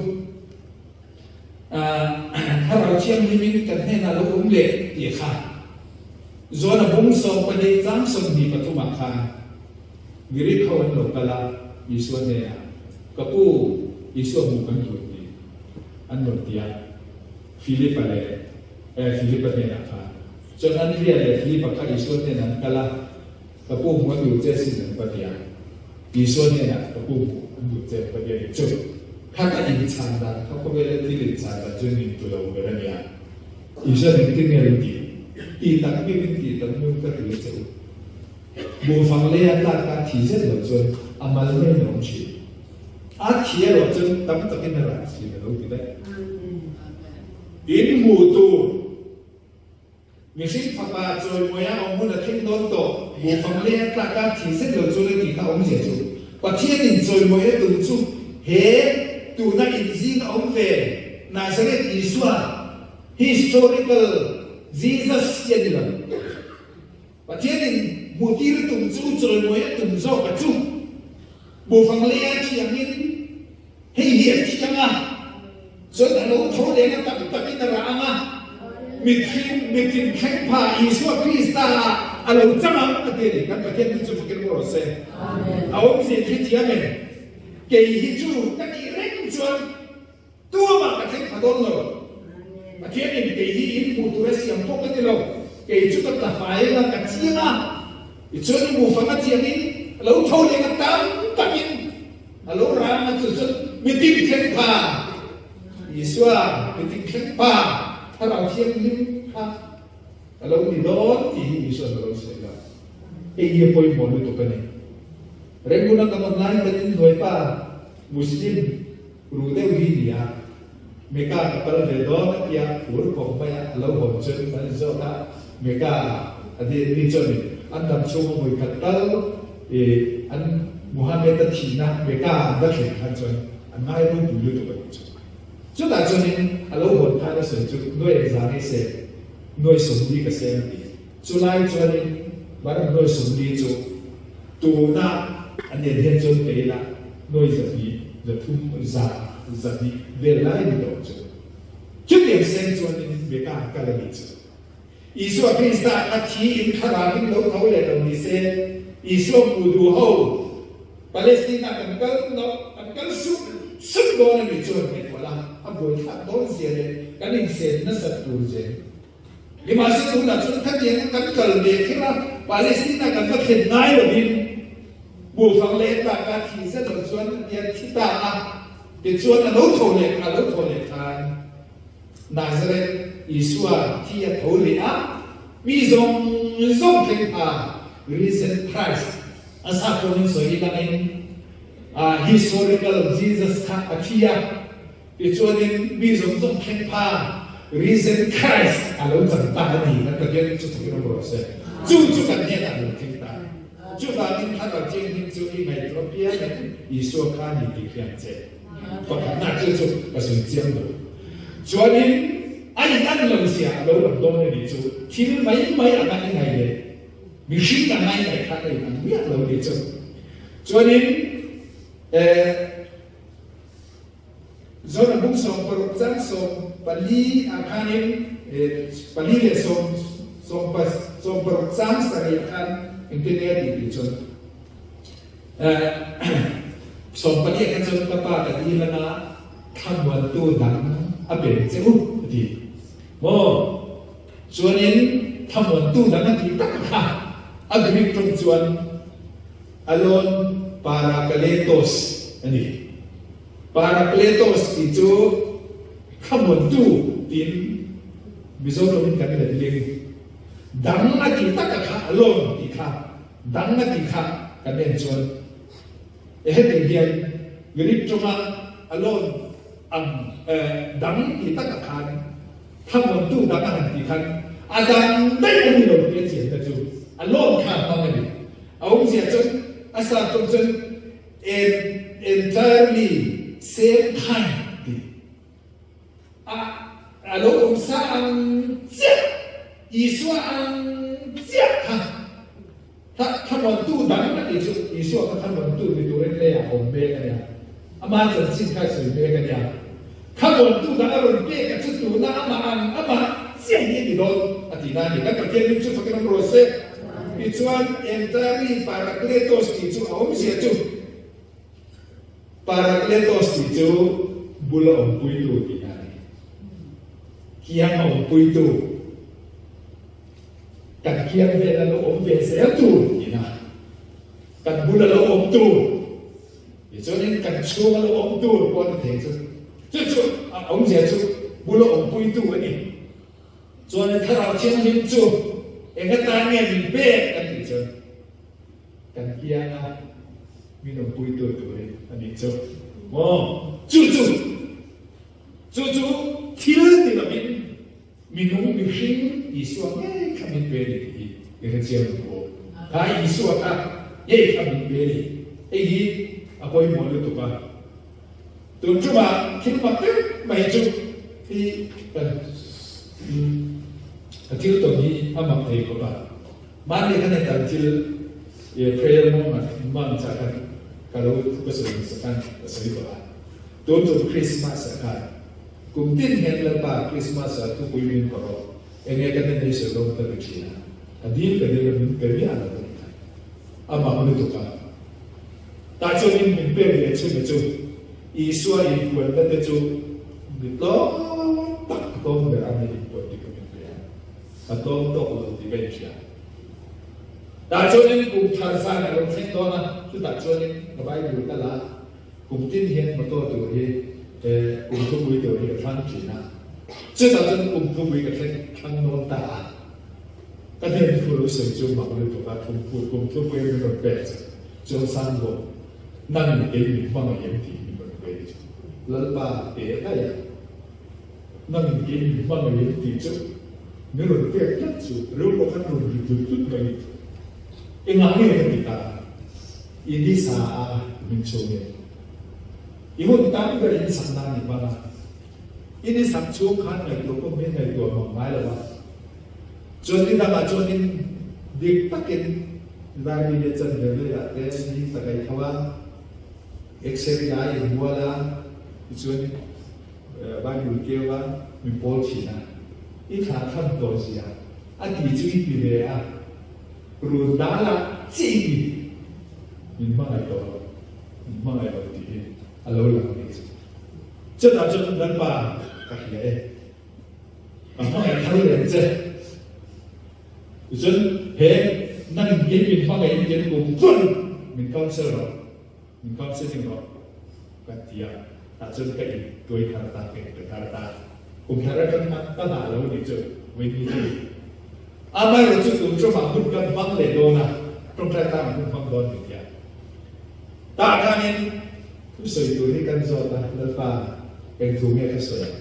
thlarau thianghlimin kan hnenah lo awm leh tih kha Jona bung 14 chang 23 ah khan Greek ho an lo kal a, Isua hnenah, Ka pu, Isua hmuh kan duh tih an rawn ti a. Philipa leh eh Philipa hnenah khan. Chuan Andria leh Philipa kha Isua hnenah an kal a, Ka pu hmuh an duh che sin an va ti a. Isua hnenah, Ka pu hmuh an duh che an va ti a nih chu. Khat a inchhan dan kha khawvela thil inchhan dan chu nin tu lo ber a nia. Isua engtin nge a lo tih? Tih tak miuin tih tak miu ka ti a che u. Buhfang lei a tlak a thi zet lo chuan a mal mai in a awm thin. A thi erawh chuan tam takin a rah thin a lo ti daih. In hmuh tur mihring fapa chawimawi a awm hun a thleng dawn tawh. Buhfang lei a tlak a thi zet lo chuan a tih kha awmzia chu Pathianin chawimawi a tum chu he tuna inzing a awm ve Nazareth Isua historical Jesus hi a ni lo. Pathianin hmuhtir a tum chu chawimawi a tum zawk a chu. Buhfang leia thiangin. Hei hi a thiang a, chuan a lo tho leng a tam takin a rah ang a, mitthing, mitin thleng pha Isua Krista ah a lo chang ang a ti a ni. Kan Pathian chu chu fakin rawh se. A awmzia khi thiam em? Kei hi chu ka tih reng chuan Tuamah ka thleng pha dawn lo. Pathianin kei hi in hmuh tur a siam pawh ka ni lo. Kei chu ka tla fai anga ka chiang a, tichuan i hmuh fang a thiangin a lo tho leng a tam takin a lo rang a, chu chuan mitin thleng pha Isua mitin thleng pha Thlarau Thianghlim kha a lo ni dawn tih hi Isua'n a lo sawi a. Hei hi a pawimawh lutuk a ni. Renguna kan awm lai tanin hnuaipa Muslim Ru deuh hi nia, Mecca ka kal ve dawn a tia phur khawp mai a, a lo hawn chuan kan in zawk a, Mecca a ni mi chuan in an dam chhung a vawi khat tal i an Muhammad a thihna Mecca an va thlen khan chuan an ngai ropui lutuk a nih chu. Chutah chuan in a lo hawn khan a sawi chu nuai engzah nge se nuai 40 ka seng a ti. Chulai chuan in Barak nuai 40 chu tuna a nen hian chuan kei lah nuai 200 300 200 vel lai ni tawh chu. Chutiang seng chuan in Mecca kal a nih chu. Isua Krista kha thi in thlarau in lo tho leh lo ni se, Isua hmuh duh ho Palestina kan kal no kan kal sup sup dawn a nih chuan ngaihtuah la, a buaithlak dawn zia leh kan insen nasat tur zel. Nimahse tunah chuan khatiang kan kal ve kher a, Palestina kan va thlen ngai lovin buhfang leh tlaka thi zet lo chuan a tia thi ta a, tichuan a lo tho leh a lo tho leh khan Nazareth Isua thi a tho leh a, mi zawng zawng thleng pha Risen Christ a sap tawngin sawi langin historical Jesus kha a thi a. Tichuanin mi zawng zawng thleng pha Risen Christ a lo chang ta a ni. Kan Pathian chu thukin awm rawh se. Chu chu kan hnenah a lo thleng ta. Chuvangin Thlarau Thianghlim chu i ngaihtuah piangin Isua kha ni tih hriat che. Pakhatna chu chu ka sawi chiang lo. Chuanin a in an lo zia a lo lang dawn a nih chu thil mai mai anga i ngaih leh mihring anga i ngaih khan a in ang miah lo nih chu. Chuanin eh. Zona bung 60 chang 14 ah khanin pali leh sawm sawm pas 60 chang 7 ah khan engtin nge a tih tih chuan 14 ah khan chuan ka pa ka dil anga thlamuantu dang a pe che u a ti maw chuanin thlamuantu dang a tih tak kha a Greek tawng chuan alon parakletos a ni. Parakletos tih chu thlamuantu tiin Mizo tawngin kan let ling. Dang a tih taka kha a lawm tih kha dang a tih kha kan en chuan e heti hian Greek tawnga a lawn ang dang tih taka khan thlamuantu dang a han tih khan a dang daih a ni lo tih a chianna chu a lawn kha a hmang a ni. A awmzia chuan a sap tawng chuan Entirely same kind tih a a lo awm sa ang chiah, Isua ang chiah kha tha thlamuantu dang a tih chu Isua kha thlamuantu ni turin leiah a awm mek a nia, ama chanchin kha a sawi mek a nia. Thlamuantu dang a rawn pek a chu tuna amah ang amah chiah hi a ni dawn a tihna a ni. Kan Pathian hming chu fakin awm rawh se. Tichuan entirely parakletos tih chu a awmzia chu parakletos tih chu bula awmpuitu tihna a ni. Kiang a awmpuitu, kan kiang vela lo awm ve zel tur tihna, kan bula lo awm tur. Tichuanin kan chhunga lo awm tur pawh a ni thei chu. Chu chu a awmzia chu bula awmpuitu a ni. Chuanin Thlarau Thianghlim chu eng atan nge min pek kan tih chuan kan kianga min awmpuitu turin a nih chu. Maw? Chu chu chu chu thil ni lovin minung mihring Isua ngei kha min pe a ni tih hi i hrechiang ang u. Kha Isua kha ngei kha min pe a ni. Hei hi a pawimawh lutuk a. Tun ṭumah thil mak deuh mai chu hi kan a thil tawn hi a mak thei khawp a. Mahni khan hetan thil prayer moment man chah khan ka lo ka sawi hmasa khan ka sawi tawh a. Tun tum Krismas ah khan kum tin hian Lalpa Krismas ah thupui min pe rawh, enge ka hnen ei sawi dawn ka ti thin a, ka dil ka dil a min pe miah lo ka ti khan a mak lutuk a. Tah chuanin min pek leh chhun a chu Isua inpuanna te chu mi tlawm tak a tlawm ber a ni inpuan tih ka min pe a, a tlawm tawk lo tih ka inhria. Tah chuanin kum thar zan a lo thleng dawn a, chutah chuanin ka Bible ka la a. Kum tin hian motor tur hi kum thupui tur hi ka thlang thin a, chutah chuan kum thupui ka thleng thlang dawn ta a, ka hnen thu lo sawi chu mak lutuk a, kum thupui min rawn pek chu Chuangsang bawk nangin kei min hmangaih em tih min rawn pe chu Lalpa te daih a, nangin kei min hmangaih em tih chu min rawn pek tlat chu rilru khan rawn ri tlut tlut mai engah nge ka ti ta? I ni sa a min chhungin i hun tam ber in sak nan i hmang a, i ni sak chhung khan ngaihtuah pawh min ngaihtuah mang ngai lo a, chuan ni dangah chuanin dik takin Darbi leh Chanve velah te ni ta kai tho a, X-ray la a inbual a, tichuan Bible keu a min pawl thin a, i thla tham tawh zia a ti chu i ti ve a. Run dal a chi min hmangaih tawh lo, min hmangaih lo tih hi a lo lang a nih chu. Chutah chuan Lalpa ka hria e, ka hmangaih thar lem che. Tichuan he nangin kei min hmangaih in ken kum tluan min counsel rawh, min counselling rawh ka ti a, tah chuan ka in tuai thar ta, ka in pe thar ta. Kum thar atang ka nghah lo nih chu, Winnie chu. Amaherawh chu tun ṭawmah hun kan hmang leh dawn a, ṭawngṭai tangah hun hmang dawn min tia. Tah khanin thusawi tur hi kan zawt a, Lalpa, eng thu nge ka sawi ang?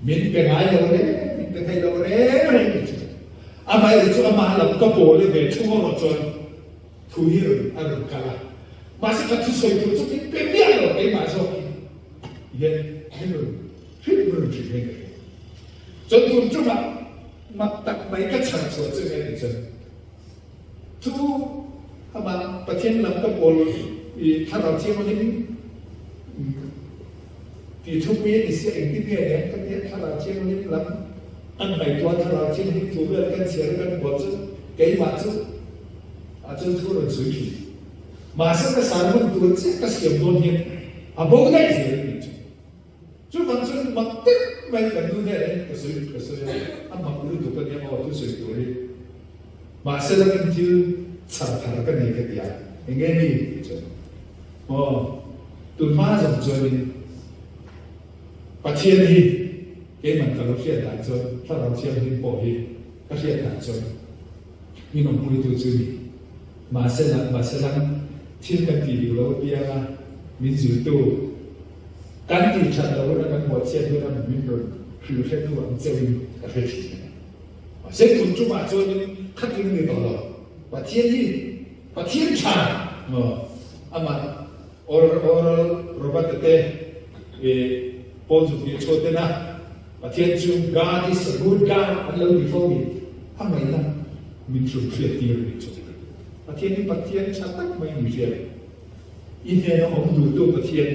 Min pe ngai lo reng, min pe thei lo reng reng tih chu. Amaherawh chu amah lam ka pawl e ve thung erawh chuan thu hi a rawn kal a. Mahse ka thusawi tur chu min pe miah lo, keimah zawkin hian min rawn hrilh rawn hrilh hian ka hria. Chuan tun ṭumah mak tak mai ka chhan chhuah chu nge ti chuan chu amah Pathian lam ka pawl i thlarau thianghlim tih thupui a ni sia engtin nge nen ka tia thlarau thianghlim lam an ngaihtuah thlarau thianghlim thu vel kan chhiar kan buat chu keimah chu ah chuan thu rawn sawi thin. Mahse ka sermon tur chiah ka siam dawn hian a bo daih zel a nih chu. Chuvang chuan mak deuh mai kan nu hnenah hian ka sawi ka sawi a, a mak lutuk a nia aw thusawi tur hi. Mahse lamin thil chhar thar ka nei ka ti a, eng nge ni tih chuan aw tun hma zawng chuanin Pathian hi keiman ka lo hriat dan chuan Thlarau Thianghlim pawh hi ka hriat dan chuan min awmpuitu chu ni. Mahse mahse lam thil kan tih dik lo apiang a min zirtu Kan tih that lo hun a kan buatchhiat hun a min rawn hrilh hre tu ang cheu in ka hre thin a ni. Mahse tun tumah chuanin khatin ni tawh lo. Pathian hi Pathian tha maw amah Oral Oral Robert te i Paul Zukni chhuat tena Pathian chu God is a good God an lo ti fo ni a ngaihna min hrilh hriat tir a nih chu. Pathian hi Pathian tha tak mai ni hriat. I hnena awm duhtu Pathian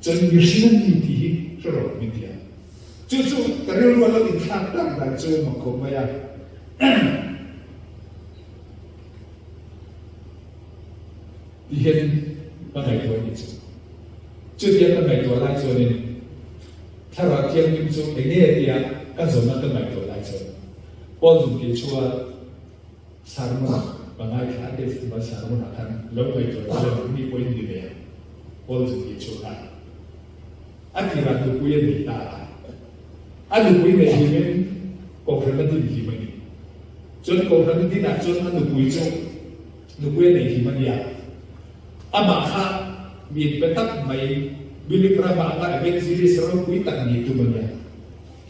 chuan mihring a ni tih hi hre rawh min ti a. Chu chu ka rilru a lo inthlak tak dan chu mak khawp mai a. Ti hianin ka ngaihtuah a nih chu. Chutia ka ngaihtuah lai chuanin Thlarau Thianghlim chu eng nge tia ka zawhna ka ngaihtuah lai chuan Paul Zungki chua Sermon ka ngaithla a test chuan sermon ah khan lo ngaihtuah ta lo mi pawhin ni ve ang Paul zirtir chu khan a tirah nupui a nei ta a, a nupui nei hlimin kohhran a din hlim a ni. Chuan kohhran a din ah chuan a nupui chu nupui a nei hlim a nia. Amah kha mi inpe tak mai Billy Graham anga evangelist ropui tak ni tum a nia.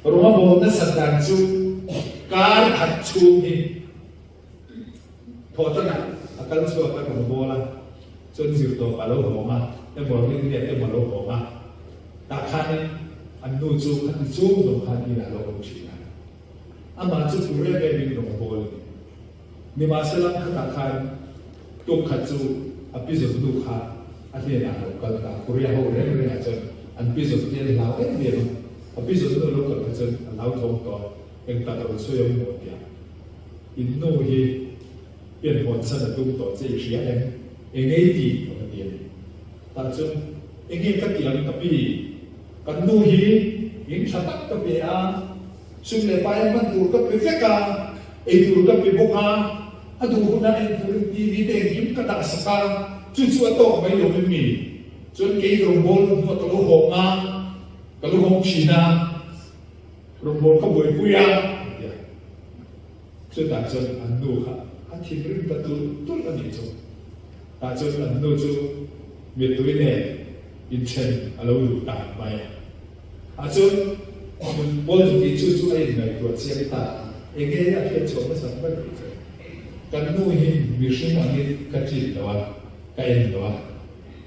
Roma bawm nasat dan chu kar khat chhung hi thawhtanah a kal chhuak a rawn bawl a, chuan zirtawp a lo hawng a, emaw rinriat emaw a lo hawng a, tah khanin an nu chu khati chung zawng khan inah a lo awm thin a. Amah chu tur em em in rawn bawl a ni. Nimahsela khatah khan tuk khat chu a pi zawn nu kha. A hnenah a lo kal ta. Korea ho reng rengah chuan an pi zawt te an hlau em em a. A pi zawt nu lo kal kha chuan a hlau thawng tawh a, eng tak a rawn sawi ang maw tia. In nu hi pian hawn san a tum tawh che i hria em? Eng ei tih ka va ti a ni. Tah chuan enge ka ti ang ka pi? Kan nu hi in tha tak ka pe a, sum leh pai a hman tur ka pe vek a, ei tur ka pe bawk a, a duh hunah en turin TV te engkim ka dah sak a, chu chu a tawk mai lo em mi? Chuan kei rawngbawl hnuah ka lo hawng a, ka lo hawng thin a, rawngbawl ka buaipui a, a ti a. Chutah chuan an nu kha a thinrim ta tulh tulh a nih chu. Tah chuan an nu chu mittui nen inthen a lo duh ta mai a. Ah chuan pawl chu tih chu chu a inngaihtuah chiang ta a, enge a hriat chhuah hmasak ber tih chu. Kan nu hi mihring angin ka treat lo a, ka en lo a,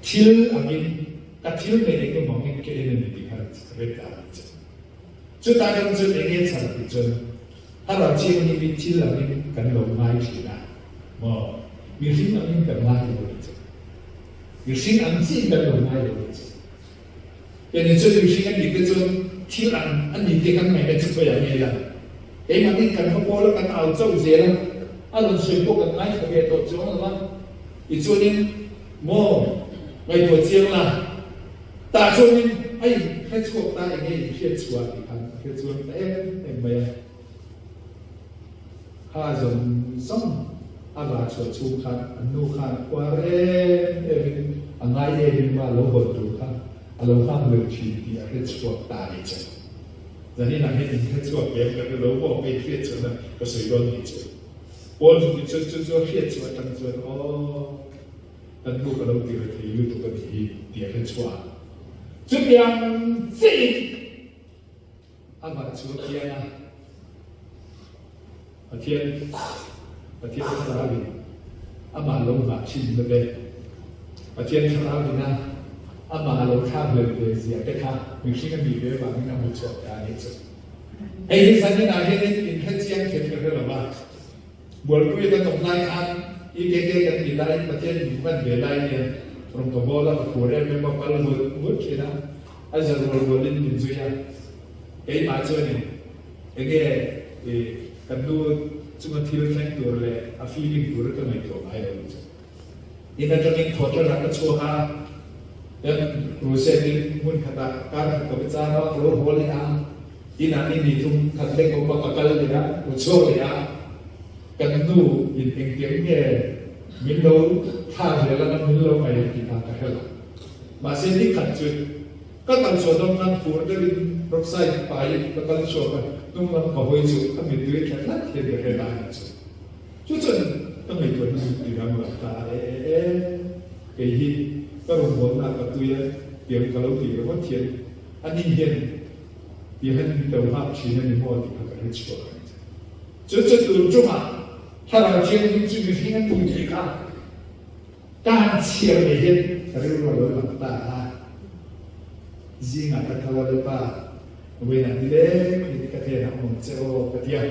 thil angin, ka thil neih engemaw angin ka en a ni tih kha ret a ni chu. Chutah kan chuan enge chhan tih chuan Thlarau Thianghlim hi thil angin kan lo ngai thin a maw? Mihring angin kan ngai lo ni chu. Mihring ang chiin kan lo ngai lo ni chu. Kei ni chuan mihring a nih te chuan thil ang a ni te kan ngaihna chu khawiah nge la? Keimahni kan va pawl a kan au chauh zel a, a rawn sawi pawh kan ngaithla ve tawh chuang lo a. Tichuanin maw ngaihtuah chiang la, tah chuanin a inhre chhuak ta enge inhriat chhuah tih khan a hre chuang ta em em mai a. Kha zawng zawng a va chhuah chhung khan an nu khan khuar em emin a ngai em em a lo hawn tur kha a lo nghak leh thin tih a hre chhuak ta a ni che. Zaninah hian inhre chhuak em ka hre lo maw ka inhriat chuan a ka sawi dawn ni che. Paul chu chu chu chu a hriat chhuah atang chuan aw kan nu ka lo ti rethei lutuk a nih hi tih a hre chhuah a. Chutiang chiahin a vah chu a piang a, Pathian Pathian thlarauin amah lo nghah thin na te, Pathian thlarauin a amah a lo thlak hlel ve zia te kha mihring a nih ve avangin a hmu chhuak ta a nih chu. Hei hi zaninah hianin inhre chiang kher ka hre lo va, Bualpui kan awm lai khan EKK kan tih laiin Pathian min hman ve lai nia rawn ka bawl a, ka phur em em a, kal vut vut thin a, a za rual rualin min zui a, keimah chuanin enge i kan nu chunga thil thleng tur leh a feeling tur ka ngaihtuah ngai lo chu. In atangin thawhṭanah ka chhuak a, kan crusade in hmun khatah kar khat ka va chang a, ka lo haw leh a, inah ni ni thum khat lek awm a ka kal leh a, ka chhuak leh a, kan nu in engtiang nge min lo thlah zel anga min lo ngaih tih kha ka hre lo. Mahse ni khat chu ka kal chhuah dawn khan phur deuhin roadside paiin ka kal chhuak a, hnung lam ka hawi chu ka mittui tla tlat hian ka hre ta a nih chu. Chu chuan ka ngaihtuah hnu ti ram ram ta a e e e, kei hi ka rawngbawlna ka tui a tiang ka lo tih ringawt hian a ni hian ti han min lo nghak thin a ni maw tih kha ka hre chhuak a ni. Chu chu tun tumah Thlarau Thianghlim chu mihring a ni tih kha ka han chhiar leh hian ka rilru a lo lang ta a, zingah ka tho a Lalpa, vawiinah nileng in ka hnenah awm ang che aw ka ti a.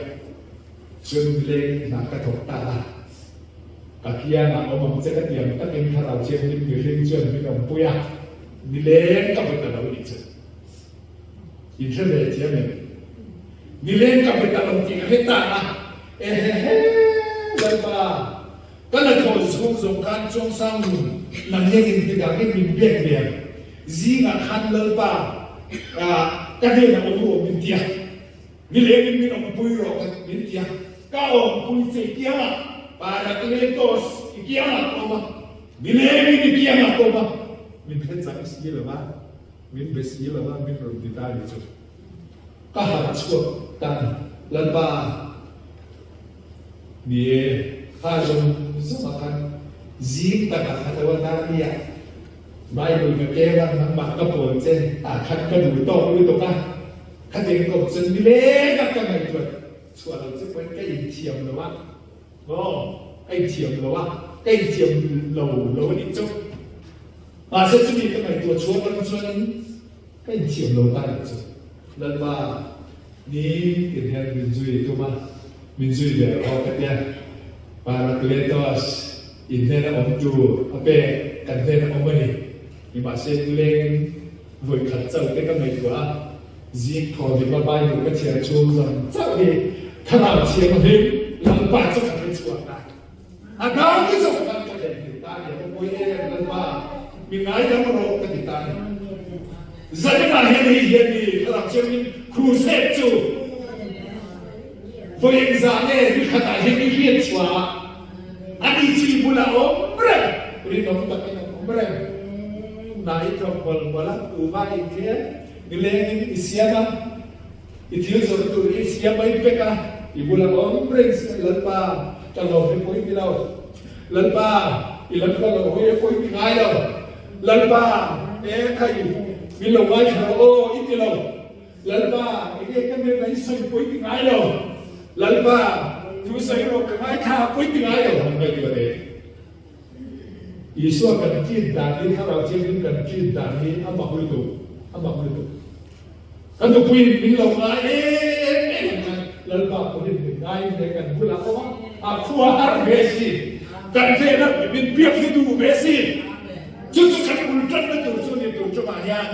Chun leng hna ka thawk ta a, ka kiangah awm ang che ka ti ang takin Thlarau Thianghlim mihring chuan min awmpui a, nileng ka pe ta lo nih chu. In hre ve thiam em? Nileng ka pe ta lo tih ka hre ta a, ehehe Lalpa, ka la thawh chhung zawng khan Chuangsang nun nang hian inti dangin min biak ve ang, zingah khan Lalpa ka hnenah awm rawh min ti a. Nilengin min awmpui rawh ka min ti a, ka awmpui che i kiangah Parakletos i kiangah ka awm a, nilengin i kiangah ka awm a, min hre chang si lo va, min be si lo va, min rawn ti ta ni chu. Ka harh chhuak ta ni. Lalpa, ni e, kha zawng zawng ah khan zing takah kha lo a tar nia, Bible ka keng a, nangmah ka pawl che, tah khan ka duh tawk lutuk a. Khatiang kawp chuan nileng a ka ngaihtuah chhuah lo che pawhin ka inthiam lo a, aw, ka inthiam lo a, ka inthiam lo lo a nih chu. Mahse chumi ka ngaihtuah chhuah ram chuanin ka inthiam lo ta a nih chu. Lalpa, ni tin hian min zui tum a, min zui ve rawh ka tia. Parakletos, in hnena awmtu a pek kan hnena awm a ni. Nimahse nilengin vawi khat chauh te ka ngaihtuah a, zing thaw dik a Bible ka chhiar chhung zawng chauh hi Thlarau Thianghlim Lalpa chu ka hre chhuak a. A nau te zawng khan ka theihnghilh ta a ni, a pawi em Lalpa, mi ngaidam rawh ka ti ta a ni. Zaninah hian hei hian mi Thlarau Thianghlim crusade chu vawi engzah nge ni khatah hian i hriat chhuah a, a ni chu i bulah awm reng, rinawm takin an awm reng. Hna i thawk mawlh mawlh a, tuma i inkhel, nilengin i siam a, I thil zawrh tur i siam mai pek a, i bula awm reng si Lalpa, ka lawm hi pawi ti lo. Lalpa, i lam ka lo hawi a pawi ti ngai lo. Lalpa, e khai, min lo ngaithla rawh aw i ti lo. Lalpa, enge ka hnenah i sawi pawi ti ngai lo. Lalpa, thu sawi rawh ka ngaithla a pawi ti ngai lo. Han ngaihtuah teh. Isua kan chin dan hi, Thlarau Thianghlim kan chin dan hi a mak lutuk, a mak lutuk. Ka nupuiin min lo ngai em em ang khan Lalpa pawhin min ngai ve kan bulah awm a, a khua har ve si, kan hnenah min biak hi duh ve si. Chu chu kan bul tanna tur chu ni tur chungah hian.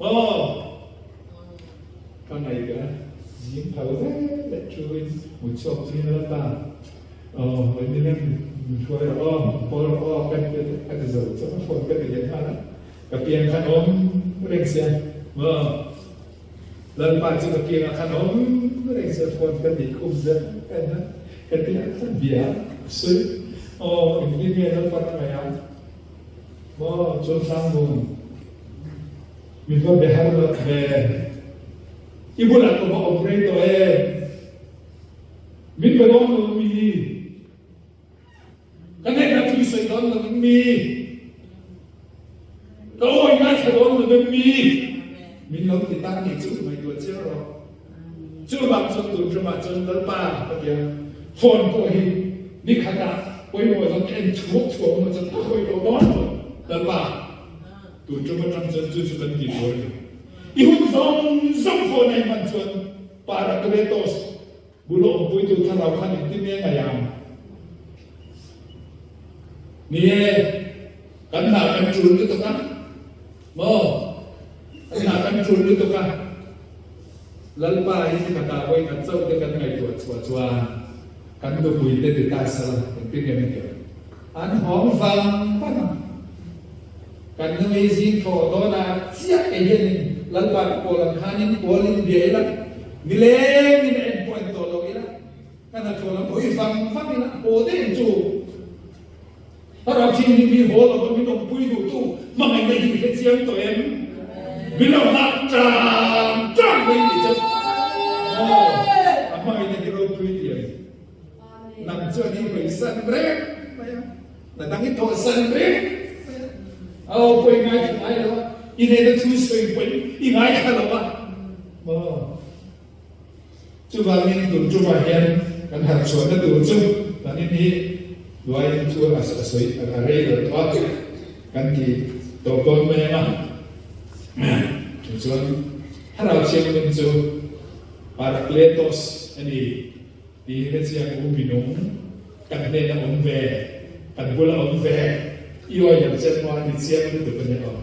Aw, ka ngaihtuah a, zing tho ve leh thuin mutchhuak chungin Lalpa, Aw, hawi nileng min hruai rawh aw, min pawl rawh aw, ka ti ka ti zo chuan a phone ka ti leh nghal a, ka piang khan awm reng sia maw, Lalpa chu ka piangah khan awm reng sia phone ka tih khum zel ka en a, ka piang khan bia sawi aw engtin nge Lalpa na ngaih a maw chuan Sangmun min va be har lo ve, i bulah ka va awm rei tawh em? Min be dawn lo mi? Ka hnenah thil sawi dawn lo in mi? Ka awi ngaithla dawn lo in mi? Min lo ti ta nih chu ngaihtuah chiang rawh. Chuvang chuan tun ṭumah chuan Lalpa ka ti a, phone pawh hi ni khatah pawimawh zawng ka en chhuak chhuak maw chuan ka hawi tawh dawn lo. Lalpa, tun ṭum aṭang chuan chu chu kan ti tur a ni. I hun zawng zawng phone a i hman chuan Parakletos, bul a awmpuitu thlarau khan engtin nge ngaih ang? Ni e, kan hna kan tul lutuk a, maw? Kan hna kan tul lutuk a, Lalpa hi ni khatah vawi khat chauh te kan ngaihtuah chhuah chuan kan nupui te ti ta sala, engtin nge min tih? An hawng vang vang ang. Kan nui zing thawh dawnah chiah kei hianin Lalpa ka pawl ang khanin pawlin bia ila, nilengin a en pawh en tawh lo ila, ka hnathawh lam hawi vang vang ila, haw daih ang chu. Thlarau Thianghlim hi haw lova min awmpui duhtu hmangaihna hi i hre chiang tawh em? Min lo nghak ṭang ṭang mai tih chu maw a hmangaihna hi ropui tih a ni. Nang chuan i hawisan reng mai a. Na dang i thawhsan reng mai a. Aw pawh i ngaithla ngai lo a, i nena thu sawi pawh i ngaithla lo a. Maw? Chuvangin tun tumah hian kan harh chhuahna tur chu kan in hi hnuaiin chu a sawi a rei lo tawh a, kan ti tawp dawn mai ang a. Chuan Thlarau Thianghlim chu Parakletos a ni. Ti hi chiang u minung kan hnena awm ve, kan bula awm ve, i awi lo che maw a ti chiang lutuk a nia aw.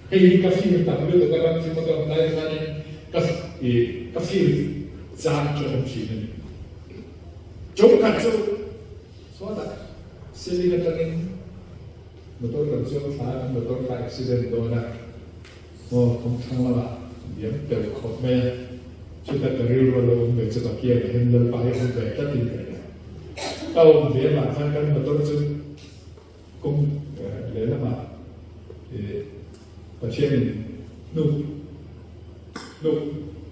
Hei hi ka feel tam lutuk a ram thim a ka awm lai khanin ka i ka feel chang chu a awm thin a ni. Tum khat chu chhuatah ceiling atangin motor kan chuang thla a, kan motor kha accident dawn a. Aw, kawngthlang lamah diam tel khawp mai a, chuta ka rilru a lo awm ve chu ka kiangah hian Lalpa hi a awm ve tlatin ka hria. Ka awm ve avang khan kan motor chu kawng lehlamah Pathianin hnuk hnuk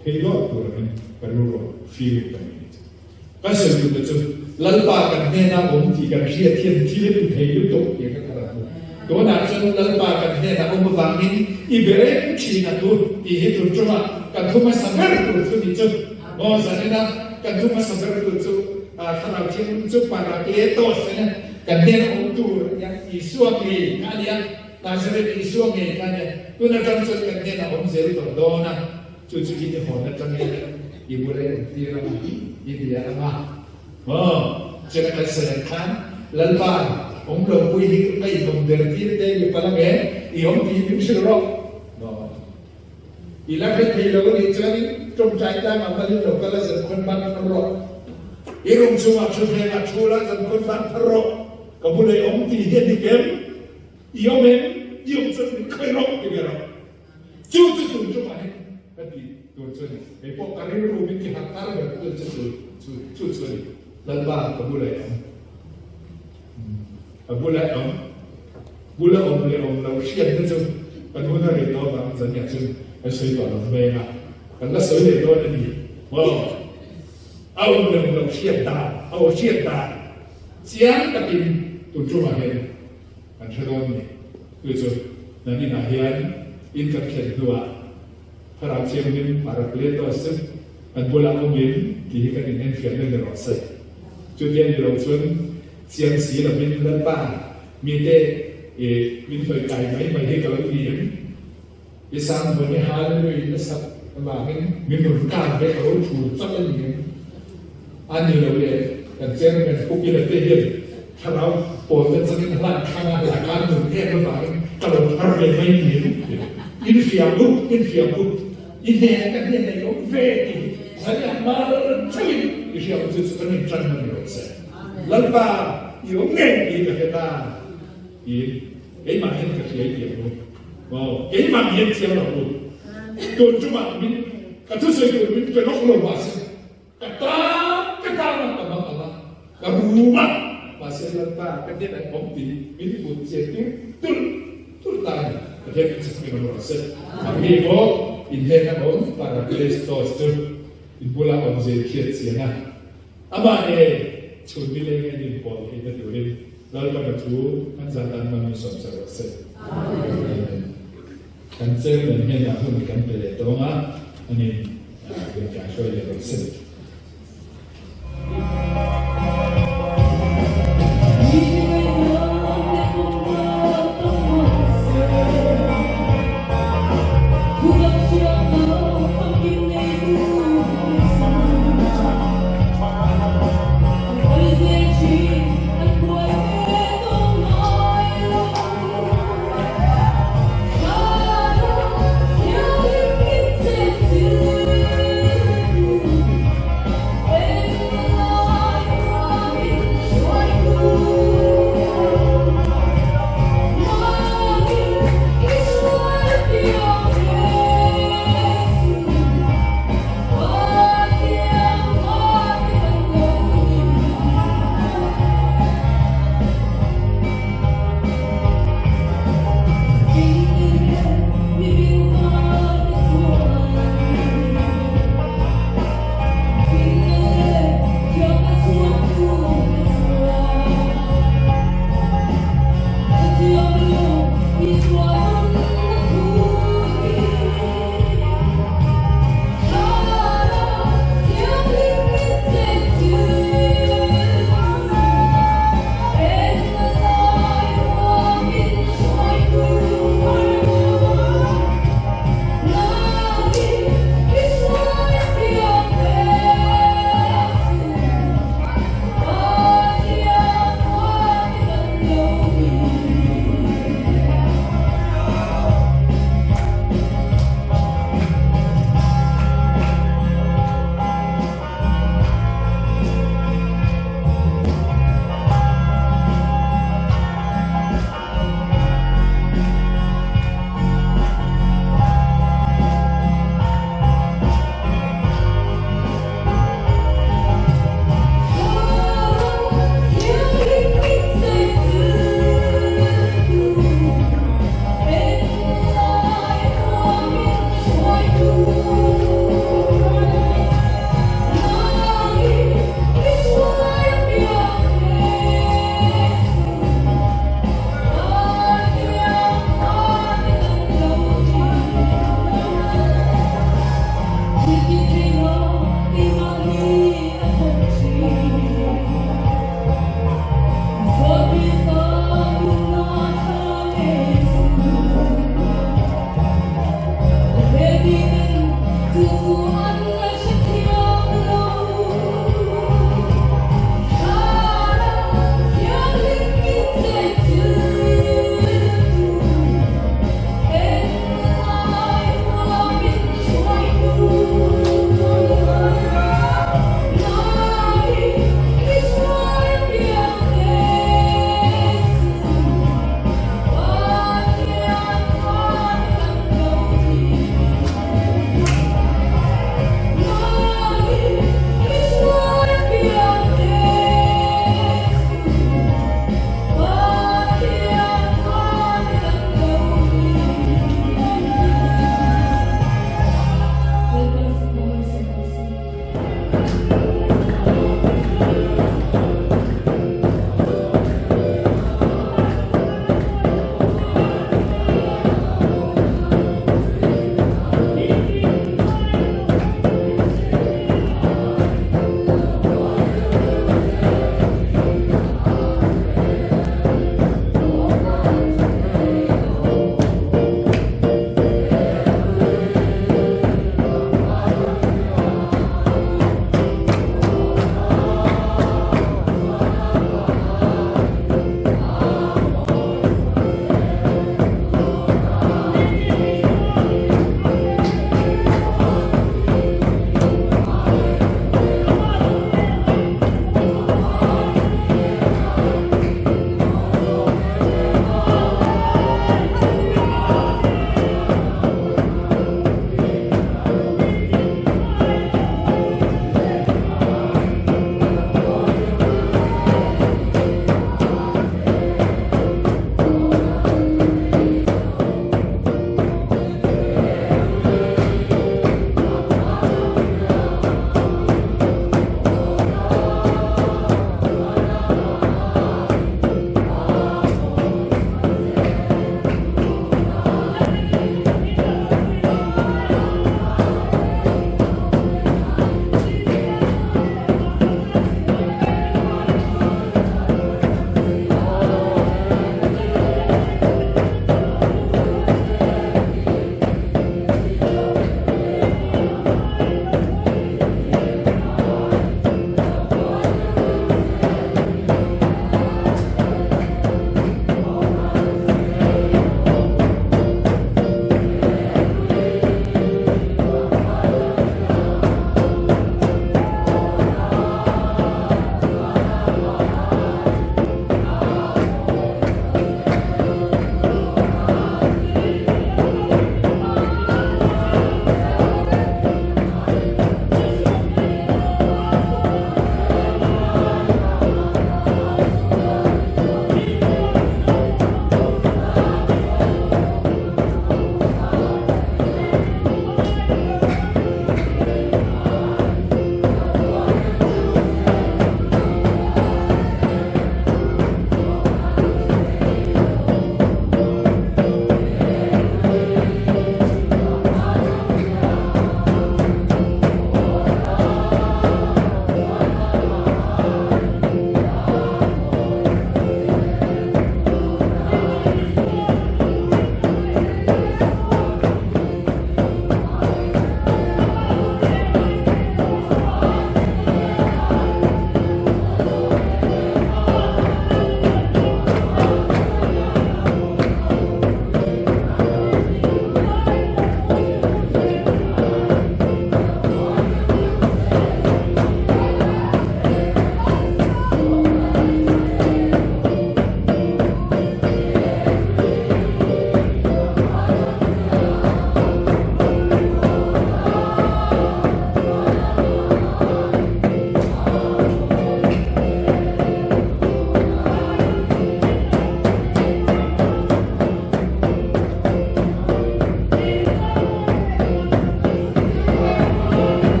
phei dawt tur angin ka rilru a feeling ka nei a ni chu. Ka sawi duhna chu Lalpa kan hnena awm tih kan hriat hian thil a ti thei lutuk tih ka kal a hmu. Tunah chuan Lalpa kan hnena awm avangin i be reng thin a tu tih hi tun ṭuma kan thu hmasa ber tur chu ni chu. Aw zanina kan thu hmasa ber tur chu Thlarau Thianghlim chu Parakletos ania kan hnena awm tur ania Isua ngei kha ania Nazareth Isua ngei kha ania tun aṭang chuan kan hnena awm zel tawh dawn a. Chu chu i hawn atangin i bula i entir anga, i bia anga. Maw? Chena kan sawi ang khan Lalpa. awm lo pui hi ka inawm der tir te ni palh ange, i awm tih min hrilh rawh. No. I la hre thei lo a nih chuanin tawngtai tlangah malin lo kal a zankhawn ban phar rawh. I room chungah thutthlengah thu la zankhawn ban phar rawh. Ka bula i awm tih hi a dik em? I awm em? I awm chuan min khawih rawh ti ve rawh. Chu chu tun tumah hi ka tih tur chu a ni. Kei pawh ka rilru min ti harh tar ber tu chu chu chu chu a ni. Lalpa ka bula i awm. Ka bula i awm. Bula awm leh awm lo hriatna chu kan hun a rei dawn ang zaniah chuan kan sawi tawh lo mai ang a, kan la sawi leh dawn a ni maw? A awm leh awm lo hriat dan, a aw hriat dan chiang takin tun tumah hian kan hre dawn a ni. Chu chu naninah hian in kan thlen hnuah Thlarau Thianghlim Parakletos chu kan bulah awmin tih hi kan inenfiahna ni rawh se. Chutia ni lo chuan chiang si lovin Lalpa mite i min hawi kai mai mai hi ka lo ni em? I sang hmun i Hallelujah na sak avangin min rawn kang ve ka lo thur chak a ni em? A ni lo le, kan chairman Pu Kila te hian thlarau pawl te changin hlan thlang a laka nun em avangin ka lo thar ve mai ni em? In hria u, in hria u, i hnen ka hnen nei awm ve tih hi zaniah mar theuhin i hria u chu chu kan intan na ni rawh se. Lalpa i awm ngei tih ka hre ta tiin keimah hian ka hria i ti ang u. Aw, keimah hian chiang lo u. Tun tumah min ka thusawi tur min pe lawk lo mahse Ka tan ka tan a ka hmang ang a, ka rum a, mahse Lalpa ka hnenah i awm tih min hmuh chian tir tulh tulh ta a ni. Pathian min chhak in awm rawh se. A mi pawh in hnena awm Parakletos chu in bula awm zir hriat chian a, amah nge chhun ni leng en in pawl theihna turin Lalpa ka thu an zah tan hmang in sawm che rawh se. Amen. Kan chairman hnenah hun kan pe leh tawng a, ani rawn kai hruai leh rawh se.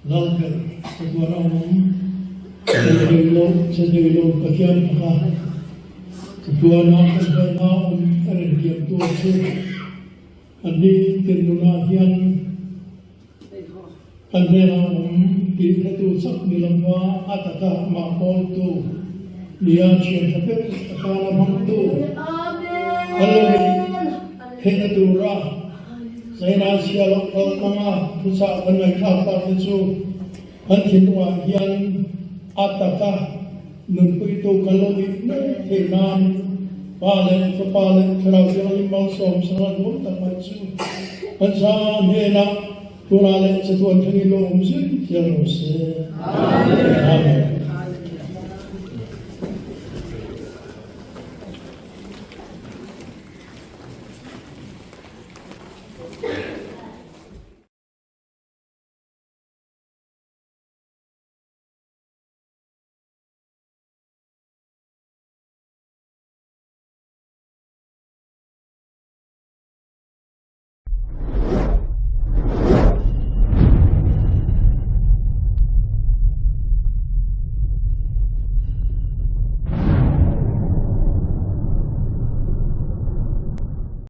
Lalber chatuan a awm che thei lo che thei lo Pathian faka chatuana kan hnena awm a rintiamtu chu an ni tin nunah hian kan hnena awm tih hretu chak ni lova a taka amah pawltu nia thian tha ber atana hmangtu kan lo nih theihna tura Zaina chhia loh kal kanga thuchah kan ngaihthlak tak te chu kan thinlungah hian a taka nunpuitu kan lo nih mai theih nan Pa leh Fapa leh Thlarau Thianghlim malsawm sangha duam tak mai chu kan za hnenah tunah leh chatuan thlengin lo awm zir hial rawh se. Amen.